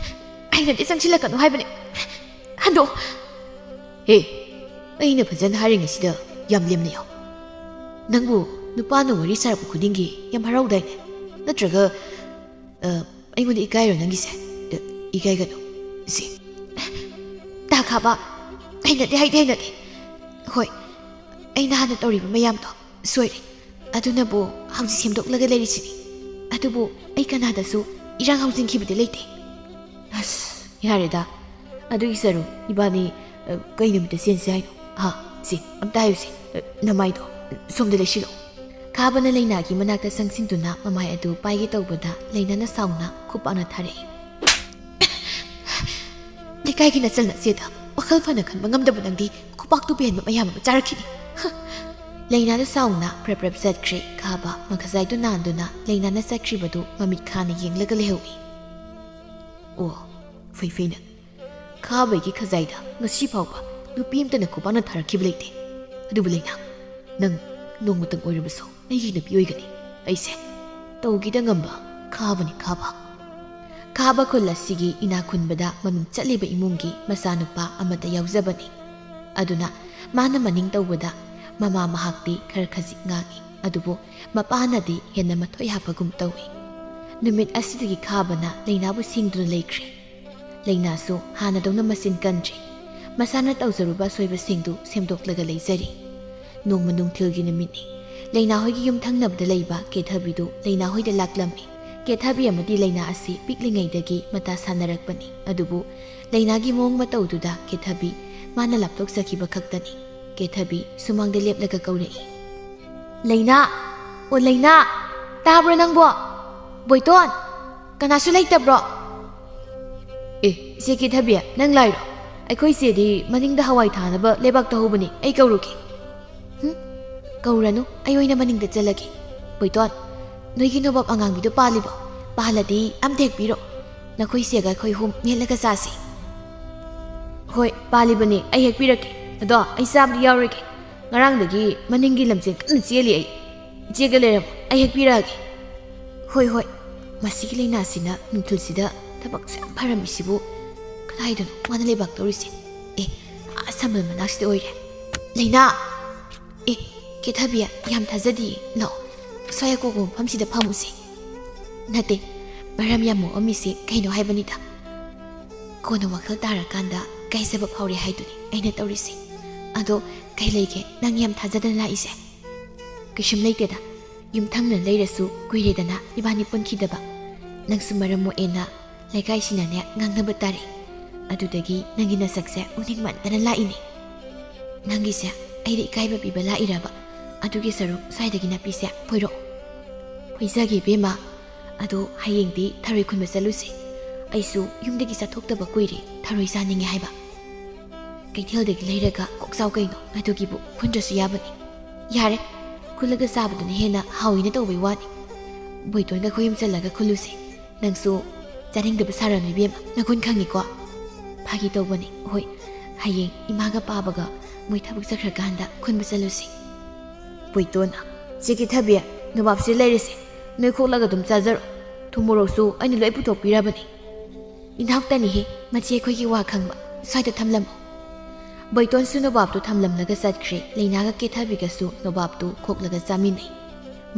ꯑꯩꯅꯗꯤ ꯆꯪꯁꯤꯜꯂꯛꯀꯅꯨ ꯍꯥꯏꯕꯅꯦ꯫ ꯍꯟꯗꯣꯛ!" "ꯍꯦ, ꯑꯩꯅ ꯐꯖꯅ ꯍꯥꯏꯔꯤꯉꯩꯁꯤꯗ ꯌꯥꯝ ꯂꯦꯝꯅ ꯌꯥꯎ꯫ ꯅꯪꯕꯨ ꯅꯨꯄꯥꯅ ꯋꯥꯔꯤ ꯁꯥꯔꯛꯄ ꯈꯨꯗꯤꯡꯒꯤ ꯌꯥꯝ ꯍꯔꯥꯎꯗꯥꯏꯅꯦ? ꯅꯠꯇ꯭ꯔꯒ, ꯑ, ꯑꯩꯉꯣꯟꯗ ꯏꯀꯥꯏꯔꯣ ꯅꯪꯒꯤꯁꯦ?" "ꯑ, ꯏꯀꯥꯏꯒꯅꯨ꯫ ꯁꯤ, ꯇꯥ ꯈꯥꯕ, ꯍꯩꯅꯗꯦ, ꯍꯩꯗꯤ ꯍꯩꯅꯗꯦ꯫ ꯍꯣꯏ, ꯑꯩꯅ ꯍꯥꯟꯅ ꯇꯧꯔꯤꯕ ꯃꯌꯥꯝꯗꯣ ꯁꯣꯏꯔꯦ꯫ ꯑꯗꯨꯅꯕꯨ ꯍꯧꯖꯤꯛ ꯁꯦꯝꯗꯣꯛꯂꯒ ꯂꯩꯔꯤꯁꯤꯅꯤ꯫ ꯑꯗꯨꯕꯨ ꯑꯩ ꯀꯅꯥꯗꯁꯨ ꯏꯔꯥꯡ ꯍꯧꯖꯤꯟꯈꯤꯕꯗꯤ ꯂꯩꯇꯦ꯫" "ꯑꯁ, ꯌꯥꯔꯦꯗ꯫ ꯑꯗꯨꯒꯤ ꯁꯔꯨꯛ ꯏꯕꯥꯅꯤ, ꯑ, ꯀꯩ ꯅꯨꯃꯤꯠꯇ ꯆꯦꯟꯁꯦ ꯍꯥꯏꯅꯣ? ꯍꯥ? ꯁꯤ, ꯑꯝꯇ ꯍꯥꯏꯌꯨꯁꯦ꯫ ꯑ, ꯅꯃꯥꯏꯗꯣ, ꯑ, ꯁꯣꯝꯗ ꯂꯩꯁꯤꯜꯂꯣ꯫" ꯈꯥꯕꯅ ꯂꯩꯅꯥꯒꯤ ꯃꯅꯥꯛꯇ ꯆꯪꯁꯤꯟꯗꯨꯅ ꯃꯃꯥꯏ ꯑꯗꯨ ꯄꯥꯏꯒꯦ ꯇꯧꯕꯗ ꯂꯩꯅꯥꯅ ꯁꯥꯎꯅ ꯈꯨꯄꯥꯛꯅ ꯊꯥꯔꯛꯏ꯫ "ꯂꯩꯀꯥꯏꯒꯤ ꯅꯆꯜ ꯅꯆꯦꯗ ꯋꯥꯈꯜ ꯐꯅ ꯈꯟꯕ ꯉꯝꯗꯕ ꯅꯪꯗꯤ ꯈꯨꯄꯥꯛꯇꯨ ꯄꯦꯟꯕ ꯃꯌꯥꯝ ꯑꯃ ꯆꯥꯔꯛꯈꯤꯅꯤ꯫" ꯍ! ꯂꯩꯅꯥꯗꯨ ꯁꯥꯎꯅ ꯄ꯭ꯔꯞ ꯄ꯭ꯔꯞ ꯆꯠꯈ꯭ꯔꯦ꯫ ꯈꯥꯕ ꯃꯈꯖꯥꯏꯗꯨ ꯅꯥꯟꯗꯨꯅ ꯂꯩꯅꯥꯅ ꯆꯠꯈ꯭ꯔꯤꯕꯗꯨ ꯃꯃꯤꯠ ꯈꯥꯅ ꯌꯦꯡꯂꯒ ꯂꯩꯍꯧꯏ꯫ "ꯑꯣ, ꯐꯩ ꯐꯩ ꯅꯪ꯫ ꯈꯥꯕꯒꯤ ꯈꯖꯥꯏꯗ ꯉꯁꯤ ꯐꯥꯎꯕ ꯅꯨꯄꯤ ꯑꯃꯇꯅ ꯈꯨꯄꯥꯛꯅ ꯊꯥꯔꯛꯈꯤꯕ ꯂꯩꯇꯦ꯫ ꯑꯗꯨꯕꯨ ꯂꯩꯅꯥ, ꯅꯪ ꯅꯣꯡꯃꯇꯪ ꯑꯣꯏꯔꯕꯁꯨ ꯑꯩꯒꯤ ꯅꯨꯄꯤ ꯑꯣꯏꯒꯅꯤ꯫ ꯑꯩꯁꯦ ꯇꯧꯒꯤꯗ ꯉꯝꯕ ꯈꯥꯕꯅꯤ ꯈꯥꯕ꯫ ꯈꯥꯕ ꯈꯨꯜ ꯑꯁꯤꯒꯤ ꯏꯅꯥꯛ ꯈꯨꯟꯕꯗ ꯃꯃꯤꯡ ꯆꯠꯂꯤꯕ ꯏꯃꯨꯡꯒꯤ ꯃꯆꯥꯅꯨꯄꯥ ꯑꯃꯠꯇ ꯌꯥꯎꯖꯕꯅꯤ꯫ ꯑꯗꯨꯅ ꯃꯥꯅ ꯃꯅꯤꯡ ꯇꯧꯕꯗ ꯃꯃꯥ ꯃꯍꯥꯛꯇꯤ ꯈꯔ ꯈꯖꯤꯛ ꯉꯥꯡꯏ, ꯑꯗꯨꯕꯨ ꯃꯄꯥꯅꯗꯤ ꯍꯦꯟꯅ ꯃꯊꯣꯏ ꯍꯥꯞꯄꯒꯨꯝ ꯇꯧꯏ꯫ ꯅꯨꯃꯤꯠ ꯑꯁꯤꯗꯒꯤ ꯈꯥꯕꯅ ꯂꯩꯅꯥꯕꯨ ꯁꯤꯡꯗꯨꯅ ꯂꯩꯈ꯭ꯔꯦ꯫ ꯂꯩꯅꯥꯁꯨ ꯍꯥꯟꯅꯗꯧꯅ ꯃꯆꯤꯟ ꯀꯟꯗ꯭ꯔꯦ꯫ ꯃꯁꯥꯅ ꯇꯧꯖꯔꯨꯕ ꯑꯁꯣꯏꯕꯁꯤꯡꯗꯨ ꯁꯦꯝꯗꯣꯛꯂꯒ ꯂꯩꯖꯔꯤ꯫ ꯅꯣꯡꯃ ꯅꯨꯡꯊꯤꯜꯒꯤ ꯅꯨꯃꯤꯠꯅꯤ꯫ ꯂꯩꯅꯥ ꯍꯣꯏꯒꯤ ꯌꯨꯝ ꯊꯪꯅꯕꯗ ꯂꯩꯕ ꯀꯦꯊꯕꯤꯗꯨ ꯂꯩꯅꯥ ꯍꯣꯏꯗ ꯂꯥꯛꯂꯝꯃꯤ꯫ ꯀꯦꯊꯕꯤ ꯑꯃꯗꯤ ꯂꯩꯅꯥ ꯑꯁꯤ ꯄꯤꯛꯂꯤꯉꯩꯗꯒꯤ ꯃꯇꯥ ꯁꯥꯟꯅꯔꯛꯄꯅꯤ꯫ ꯑꯗꯨꯕꯨ ꯂꯩꯅꯥꯒꯤ ꯃꯑꯣꯡ ꯃꯇꯧꯗꯨꯗ ꯀꯦꯊꯕꯤ ꯃꯥꯅ ꯂꯥꯞꯊꯣꯛꯆꯈꯤꯕ ꯈꯛꯇꯅꯤ꯫ ꯀꯦꯊꯕꯤ ꯁꯨꯃꯥꯡꯗ ꯂꯦꯞꯂꯒ ꯀꯧꯔꯛꯏ꯫ "ꯂꯩꯅꯥ! ꯑꯣ ꯂꯩꯅꯥ! ꯇꯥꯕ꯭ꯔꯣ ꯅꯪꯕꯣ? ꯕꯣꯏꯇꯣꯟ! ꯀꯅꯥꯁꯨ ꯂꯩꯇꯕ꯭ꯔꯣ?" "ꯑꯦ, ꯏꯆꯦ ꯀꯦꯊꯕꯤ, ꯅꯪ ꯂꯥꯛꯏꯔꯣ? ꯑꯩꯈꯣꯏ ꯏꯆꯦꯗꯤ ꯃꯅꯤꯡꯗ ꯍꯋꯥꯏ ꯊꯥꯅꯕ ꯂꯩꯕꯥꯛ ꯇꯧꯍꯧꯕꯅꯤ, ꯑꯩ ꯀꯧꯔꯨꯒꯦ꯫" "ꯍꯨꯝ, ꯀꯧꯔꯅꯨ, ꯑꯩ ꯑꯣꯏꯅ ꯃꯅꯤꯡꯗ ꯆꯠꯂꯒꯦ꯫ ꯕꯣꯏꯇꯣꯟ, ꯅꯣꯏꯒꯤ ꯅꯣꯕꯥꯞ ꯑꯉꯥꯡꯕꯤꯗꯣ ꯄꯥꯜꯂꯤꯕꯣ? ꯄꯥꯜꯂꯗꯤ ꯑꯝꯇ ꯍꯦꯛꯄꯤꯔꯣ꯫ ꯅꯈꯣꯏ ꯏꯆꯦꯒ ꯑꯩꯈꯣꯏ ꯑꯍꯨꯝ ꯃꯦꯠꯂꯒ ꯆꯥꯁꯤ꯫" "ꯍꯣꯏ, ꯄꯥꯜꯂꯤꯕꯅꯦ, ꯑꯩ ꯍꯦꯛꯄꯤꯔꯛꯀꯦ꯫ ꯑꯗꯣ ꯑꯩ ꯆꯥꯕꯗꯤ ꯌꯥꯎꯔꯣꯏꯒꯦ꯫ ꯉꯔꯥꯡꯗꯒꯤ ꯃꯅꯤꯡꯒꯤ ꯂꯝꯖꯦꯟ ꯀꯟꯅ ꯆꯦꯜꯂꯤ ꯑꯩ꯫ ꯏꯆꯦꯒ ꯂꯩꯔꯝꯃꯣ, ꯑꯩ ꯍꯦꯛꯄꯤꯔꯛꯑꯒꯦ꯫" "ꯍꯣꯏ, ꯍꯣꯏ꯫ ꯃꯁꯤꯒꯤ ꯂꯩꯅꯥꯁꯤꯅ ꯅꯨꯡꯊꯤꯜꯁꯤꯗ ꯊꯕꯛꯁꯦ ꯌꯥꯝ ꯐꯔꯝꯃꯤꯁꯤꯕꯨ ꯀꯗꯥꯏꯗꯅꯣ ꯃꯥꯅ ꯂꯩꯕꯥꯛ ꯇꯧꯔꯤꯁꯦ? ꯑꯦ, ꯑꯥ ꯁꯝꯕꯜ ꯃꯅꯥꯛꯁꯤꯗ ꯑꯣꯏꯔꯦ꯫ ꯂꯩꯅꯥ!" "ꯑꯦ, ꯀꯦꯊꯕꯤ, ꯌꯥꯝ ꯊꯥꯖꯗꯤꯌꯦ꯫ ꯂꯥꯛꯑꯣ, ꯁ꯭ꯋꯥꯏ ꯑꯀꯣꯛꯄ ꯃꯐꯝꯁꯤꯗ ꯐꯝꯃꯨꯁꯦ꯫" "ꯅꯠꯇꯦ, ꯃꯔꯝ ꯌꯥꯝ ꯃꯣꯛꯑꯝꯃꯤꯁꯦ ꯀꯩꯅꯣ ꯍꯥꯏꯕꯅꯤꯗ꯫ ꯀꯣꯟꯅ ꯋꯥꯈꯜ ꯇꯥꯔꯀꯥꯟꯗ ꯀꯥꯏꯖꯕ ꯐꯥꯎꯔꯦ ꯍꯥꯏꯗꯨꯅꯤ ꯑꯩꯅ ꯇꯧꯔꯤꯁꯦ꯫ ꯑꯗꯣ ꯀꯩ ꯂꯩꯒꯦ ꯅꯪ ꯌꯥꯝ ꯊꯥꯖꯗꯅ ꯂꯥꯛꯏꯁꯦ?" "ꯀꯩꯁꯨꯝ ꯂꯩꯇꯦꯗ꯫ ꯌꯨꯝꯊꯪꯅ ꯂꯩꯔꯁꯨ ꯀꯨꯏꯔꯦꯗꯅ ꯏꯕꯥꯅꯤ ꯄꯨꯟꯈꯤꯗꯕ꯫ ꯅꯪꯁꯨ ꯃꯔꯝ ꯃꯣꯛꯑꯦꯅ ꯂꯩꯀꯥꯏꯁꯤꯅꯅꯦ ꯉꯥꯡꯅꯕ ꯇꯥꯔꯦ꯫ ꯑꯗꯨꯗꯒꯤ ꯅꯪꯒꯤ ꯅꯁꯛꯁꯦ ꯎꯅꯤꯡꯃꯟꯗꯅ ꯂꯥꯛꯏꯅꯦ꯫ ꯅꯪꯒꯤꯁꯦ ꯑꯩꯗ ꯏꯀꯥꯏꯕ ꯄꯤꯕ ꯂꯥꯛꯏꯔꯕ? ꯑꯗꯨꯒꯤ ꯁꯔꯨꯛ ꯁ꯭ꯋꯥꯏꯗꯒꯤ ꯅꯥꯄꯤꯁꯦ ꯐꯣꯏꯔꯛꯑꯣ꯫" "ꯐꯣꯏꯖꯒꯦ ꯏꯕꯦꯝꯃ꯫ ꯑꯗꯣ ꯍꯌꯦꯡꯗꯤ ꯊꯔꯣꯏ ꯈꯨꯟꯕ ꯆꯠꯂꯨꯁꯦ꯫ ꯑꯩꯁꯨ ꯌꯨꯝꯗꯒꯤ ꯆꯠꯊꯣꯛꯇꯕ ꯀꯨꯏꯔꯦ, ꯊꯔꯣꯏ ꯆꯥꯅꯤꯡꯉꯦ ꯍꯥꯏꯕ꯫" "ꯀꯩꯊꯦꯜꯗꯒꯤ ꯂꯩꯔꯒ ꯀꯣꯛ ꯆꯥꯎ ꯀꯩꯅꯣ, ꯑꯗꯨꯒꯤꯕꯨ ꯈꯨꯟꯗ꯭ꯔꯁꯨ ꯌꯥꯕꯅꯤ꯫" "ꯌꯥꯔꯦ, ꯈꯨꯜꯂꯒ ꯆꯥꯕꯗꯨꯅ ꯍꯦꯟꯅ ꯍꯥꯎꯋꯤꯅ ꯇꯧꯕꯩ ꯋꯥꯅꯤ꯫ ꯕꯣꯏꯇꯣꯟꯒ ꯈꯣꯏ ꯌꯨꯝ ꯆꯜꯂꯒ ꯈꯨꯜꯂꯨꯁꯦ꯫ ꯅꯪꯁꯨ ꯆꯥꯅꯤꯡꯗꯕ ꯁꯥꯔꯅꯨ ꯏꯕꯦꯝꯃ, ꯅꯒꯨꯟ ꯈꯪꯉꯤꯀꯣ꯫" "ꯐꯥꯒꯤ ꯇꯧꯕꯅꯤ꯫ ꯍꯣꯏ, ꯍꯌꯦꯡ ꯏꯃꯥꯒ ꯄꯥꯕꯒ ꯃꯣꯏ ꯊꯕꯛ ꯆꯠꯈ꯭ꯔꯀꯥꯟꯗ ꯈꯨꯟꯕ ꯆꯠꯂꯨꯁꯤ꯫" ꯕꯣꯏꯇꯣꯟꯅ, "ꯆꯦ ꯀꯦꯊꯕꯤ, ꯅꯣꯕꯥꯞꯁꯤ ꯂꯩꯔꯁꯦ꯫ ꯅꯣꯏ ꯈꯣꯛꯂꯒ ꯑꯗꯨꯝ ꯆꯥꯖꯔꯣ꯫ ꯊꯨꯝ ꯃꯣꯔꯣꯛꯁꯨ ꯑꯩꯅ ꯂꯣꯏ ꯄꯨꯊꯣꯛꯄꯤꯔꯕꯅꯤ꯫ ꯏꯅꯥꯎꯇꯅꯤꯍꯦ, ꯃꯆꯦ ꯑꯩꯈꯣꯏꯒꯤ ꯋꯥ ꯈꯪꯕ꯫ ꯁ꯭ꯋꯥꯏꯗ ꯊꯝꯂꯝꯃꯣ꯫ ꯕꯣꯏꯇꯣꯟꯁꯨ ꯅꯣꯕꯥꯞꯇꯨ ꯊꯝꯂꯝꯂꯒ ꯆꯠꯈ꯭ꯔꯦ꯫ ꯂꯩꯅꯥꯒ ꯀꯦꯊꯕꯤꯒꯁꯨ ꯅꯣꯕꯥꯞꯇꯨ ꯈꯣꯛꯂꯒ ꯆꯥꯃꯤꯟꯅꯩ꯫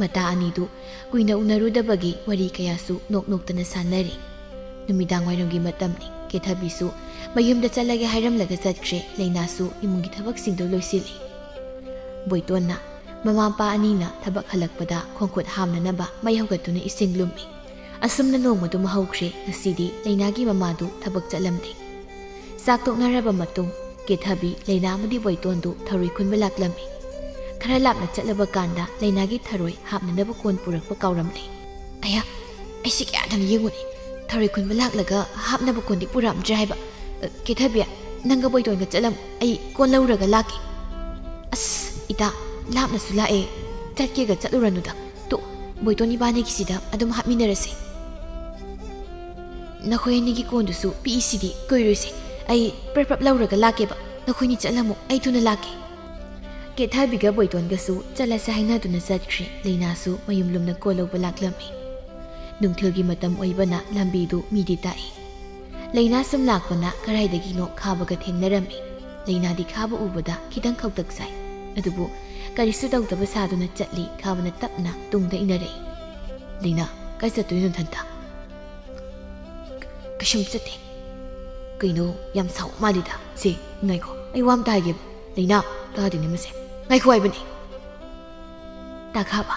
ꯃꯇꯥ ꯑꯅꯤꯗꯨ ꯀꯨꯏꯅ ꯎꯅꯔꯨꯗꯕꯒꯤ ꯋꯥꯔꯤ ꯀꯌꯥꯁꯨ ꯅꯣꯛ ꯅꯣꯛꯇꯅ ꯁꯥꯟꯅꯔꯤ꯫ ꯅꯨꯃꯤꯗꯥꯡ ꯋꯥꯏꯔꯝꯒꯤ ꯃꯇꯝꯅꯤ꯫ ꯀꯦꯊꯕꯤꯁꯨ ꯃꯌꯨꯝꯗ ꯆꯠꯂꯒꯦ ꯍꯥꯏꯔꯝꯂꯒ ꯆꯠꯈ꯭ꯔꯦ꯫ ꯂꯩꯅꯥꯁꯨ ꯏꯃꯨꯡꯒꯤ ꯊꯕꯛꯁꯤꯡꯗꯨ ꯂꯣꯏꯁꯤꯜꯂꯤ꯫ ꯕꯣꯏꯇꯣꯟꯅ ꯃꯃꯥ ꯃꯄꯥ ꯑꯅꯤꯅ ꯊꯕꯛ ꯍꯜꯂꯛꯄꯗ ꯈꯣꯡꯈꯨꯠ ꯍꯥꯝꯅꯅꯕ ꯃꯩ ꯍꯧꯒꯠꯇꯨꯅ ꯏꯁꯤꯡ ꯂꯨꯝꯃꯤ꯫ ꯑꯁꯨꯝꯅ ꯅꯣꯡꯃꯗꯨꯃ ꯍꯧꯈ꯭ꯔꯦ꯫ ꯉꯁꯤꯗꯤ ꯂꯩꯅꯥꯒꯤ ꯃꯃꯥꯗꯨ ꯊꯕꯛ ꯆꯠꯂꯝꯗꯦ꯫ ꯆꯥꯛ ꯇꯣꯛꯅꯔꯕ ꯃꯇꯨꯡ ꯀꯦꯊꯕꯤ, ꯂꯩꯅꯥ ꯑꯃꯗꯤ ꯕꯣꯏꯇꯣꯟꯗꯨ ꯊꯔꯣꯏ ꯈꯨꯟꯕ ꯂꯥꯛꯂꯝꯃꯤ꯫ ꯈꯔ ꯂꯥꯞꯅ ꯆꯠꯂꯕ ꯀꯥꯟꯗ ꯂꯩꯅꯥꯒꯤ ꯊꯔꯣꯏ ꯍꯥꯞꯅꯅꯕ ꯀꯣꯟ ꯄꯨꯔꯛꯄ ꯀꯥꯎꯔꯝꯂꯦ꯫ "ꯑꯌꯥ, ꯑꯩꯁꯤ ꯀꯌꯥꯗꯪ ꯌꯦꯡꯉꯨꯅꯦ, ꯊꯔꯣꯏ ꯈꯨꯟꯕ ꯂꯥꯛꯂꯒ ꯍꯥꯞꯅꯕ ꯀꯣꯟꯗꯤ ꯄꯨꯔꯛꯑꯝꯗ꯭ꯔꯦ ꯍꯥꯏꯕ꯫ ꯑ, ꯀꯦꯊꯕꯤ, ꯅꯪꯒ ꯕꯣꯏꯇꯣꯟꯒ ꯆꯠꯂꯝꯃꯨ, ꯑꯩ ꯀꯣꯟ ꯂꯧꯔꯒ ꯂꯥꯛꯀꯦ꯫" "ꯑꯁ, ꯏꯇꯥ, ꯂꯥꯞꯅꯁꯨ ꯂꯥꯛꯑꯦ, ꯆꯠꯀꯦꯒ ꯆꯠꯂꯨꯔꯅꯨꯗ꯫ ꯇꯣ, ꯕꯣꯏꯇꯣꯟ ꯏꯕꯥꯅꯤꯒꯤꯁꯤꯗ ꯑꯗꯨꯝ ꯍꯥꯞꯃꯤꯟꯅꯔꯁꯦ꯫ ꯅꯈꯣꯏ ꯑꯅꯤꯒꯤ ꯀꯣꯟꯗꯨꯁꯨ ꯄꯤꯛꯏꯁꯤꯗꯤ, ꯀꯨꯏꯔꯣꯏꯁꯦ꯫ ꯑꯩ ꯄ꯭ꯔꯞ ꯄ꯭ꯔꯞ ꯂꯧꯔꯒ ꯂꯥꯛꯀꯦꯕ, ꯅꯈꯣꯏꯅꯤ ꯆꯠꯂꯝꯃꯨ, ꯑꯩ ꯊꯨꯅ ꯂꯥꯛꯀꯦ꯫" ꯀꯦꯊꯕꯤꯒ ꯕꯣꯏꯇꯣꯟꯒꯁꯨ ꯆꯠꯂꯁꯦ ꯍꯥꯏꯅꯗꯨꯅ ꯆꯠꯈ꯭ꯔꯦ꯫ ꯂꯩꯅꯥꯁꯨ ꯃꯌꯨꯝ ꯂꯨꯝꯅ ꯀꯣꯜ ꯂꯧꯕ ꯂꯥꯛꯂꯝꯃꯤ꯫ ꯅꯨꯡꯊꯤꯜꯒꯤ ꯃꯇꯝ ꯑꯣꯏꯕꯅ ꯂꯝꯕꯤꯗꯨ ꯃꯤꯗꯤ ꯇꯥꯛꯏ꯫ ꯂꯩꯅꯥ ꯁꯨꯝ ꯂꯥꯛꯄꯅ ꯀꯗꯥꯏꯗꯒꯤꯅꯣ ꯈꯥꯕꯒ ꯊꯦꯡꯅꯔꯝꯃꯤ꯫ ꯂꯩꯅꯥꯗꯤ ꯈꯥꯕ ꯎꯕꯗ ꯈꯤꯇꯪ ꯈꯧꯇꯛ ꯆꯥꯏ꯫ ꯑꯗꯨꯕꯨ ꯀꯔꯤꯁꯨ ꯇꯧꯗꯕ ꯁꯥꯗꯨꯅ ꯆꯠꯂꯤ꯫ ꯈꯥꯕꯅ ꯇꯞꯅ ꯇꯨꯡꯗ ꯏꯟꯅꯔꯛꯏ꯫ "ꯂꯩꯅꯥ, ꯀꯥꯏ ꯆꯠꯇꯣꯏꯅꯣ ꯅꯊꯟꯇ?" "ꯀꯩꯁꯨꯝ ꯆꯠꯇꯦ꯫" "ꯀꯩꯅꯣ, ꯌꯥꯝ ꯁꯥꯎ ꯃꯥꯜꯂꯤꯗ꯫ ꯁꯦ, ꯉꯥꯏꯈꯣ, ꯑꯩ ꯋꯥ ꯑꯝꯇ ꯍꯥꯏꯒꯦꯕ꯫" "ꯂꯩꯅꯥ, ꯇꯥꯗꯦꯅꯦ ꯃꯁꯦ꯫ ꯉꯥꯏꯈꯣ ꯍꯥꯏꯕꯅꯦ꯫" "ꯇꯥꯈꯥꯕ,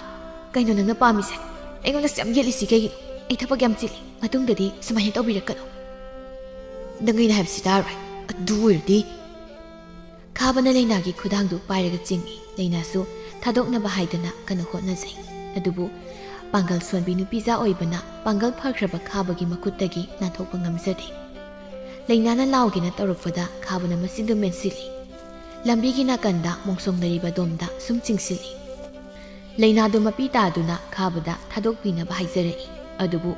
ꯀꯩꯅꯣ ꯅꯪꯅ ꯄꯥꯝꯃꯤꯁꯦ? ꯑꯩꯉꯣꯟꯗꯁꯨ ꯌꯥꯝ ꯌꯦꯠꯂꯤꯁꯤ ꯀꯩꯒꯤꯅꯣ? ꯑꯩ ꯊꯕꯛ ꯌꯥꯝ ꯆꯤꯜꯂꯤ꯫ ꯃꯇꯨꯡꯗꯗꯤ ꯁꯨꯃꯥꯏꯅ ꯇꯧꯕꯤꯔꯛꯀꯅꯨ꯫" "ꯅꯪ ꯑꯩꯅ ꯍꯥꯏꯕꯁꯤ ꯇꯥꯔꯣꯏ꯫ ꯑꯗꯨ ꯑꯣꯏꯔꯗꯤ꯫" ꯈꯥꯕꯅ ꯂꯩꯅꯥꯒꯤ ꯈꯨꯗꯥꯡꯗꯨ ꯄꯥꯏꯔꯒ ꯆꯤꯡꯏ꯫ ꯂꯩꯅꯥꯁꯨ ꯊꯥꯗꯣꯛꯅꯕ ꯍꯥꯏꯗꯅ ꯀꯟꯅ ꯍꯣꯠꯅꯖꯩ꯫ ꯑꯗꯨꯕꯨ ꯄꯥꯡꯒꯜ ꯁꯣꯟꯕꯤ ꯅꯨꯄꯤꯖꯥ ꯑꯣꯏꯕꯅ ꯄꯥꯡꯒꯜ ꯐꯈ꯭ꯔꯕ ꯈꯥꯕꯒꯤ ꯃꯈꯨꯠꯇꯒꯤ ꯅꯥꯟꯊꯣꯛꯄ ꯉꯝꯖꯗꯦ꯫ ꯂꯩꯅꯥꯅ ꯂꯥꯎꯒꯦꯅ ꯇꯧꯔꯛꯄꯗ ꯈꯥꯕꯅ ꯃꯆꯤꯟꯗꯨ ꯃꯦꯟꯁꯤꯜꯂꯤ꯫ ꯂꯝꯕꯤꯒꯤ ꯅꯥꯀꯟꯗ ꯃꯣꯡꯁꯣꯡꯅꯔꯤꯕ ꯗꯣꯝꯗ ꯁꯨꯝ ꯆꯤꯡꯁꯤꯜꯂꯤ꯫ ꯂꯩꯅꯥꯗꯨ ꯃꯄꯤ ꯇꯥꯗꯨꯅ ꯈꯥꯕꯗ ꯊꯥꯗꯣꯛꯄꯤꯅꯕ ꯍꯥꯏꯖꯔꯛꯏ꯫ ꯑꯗꯨꯕꯨ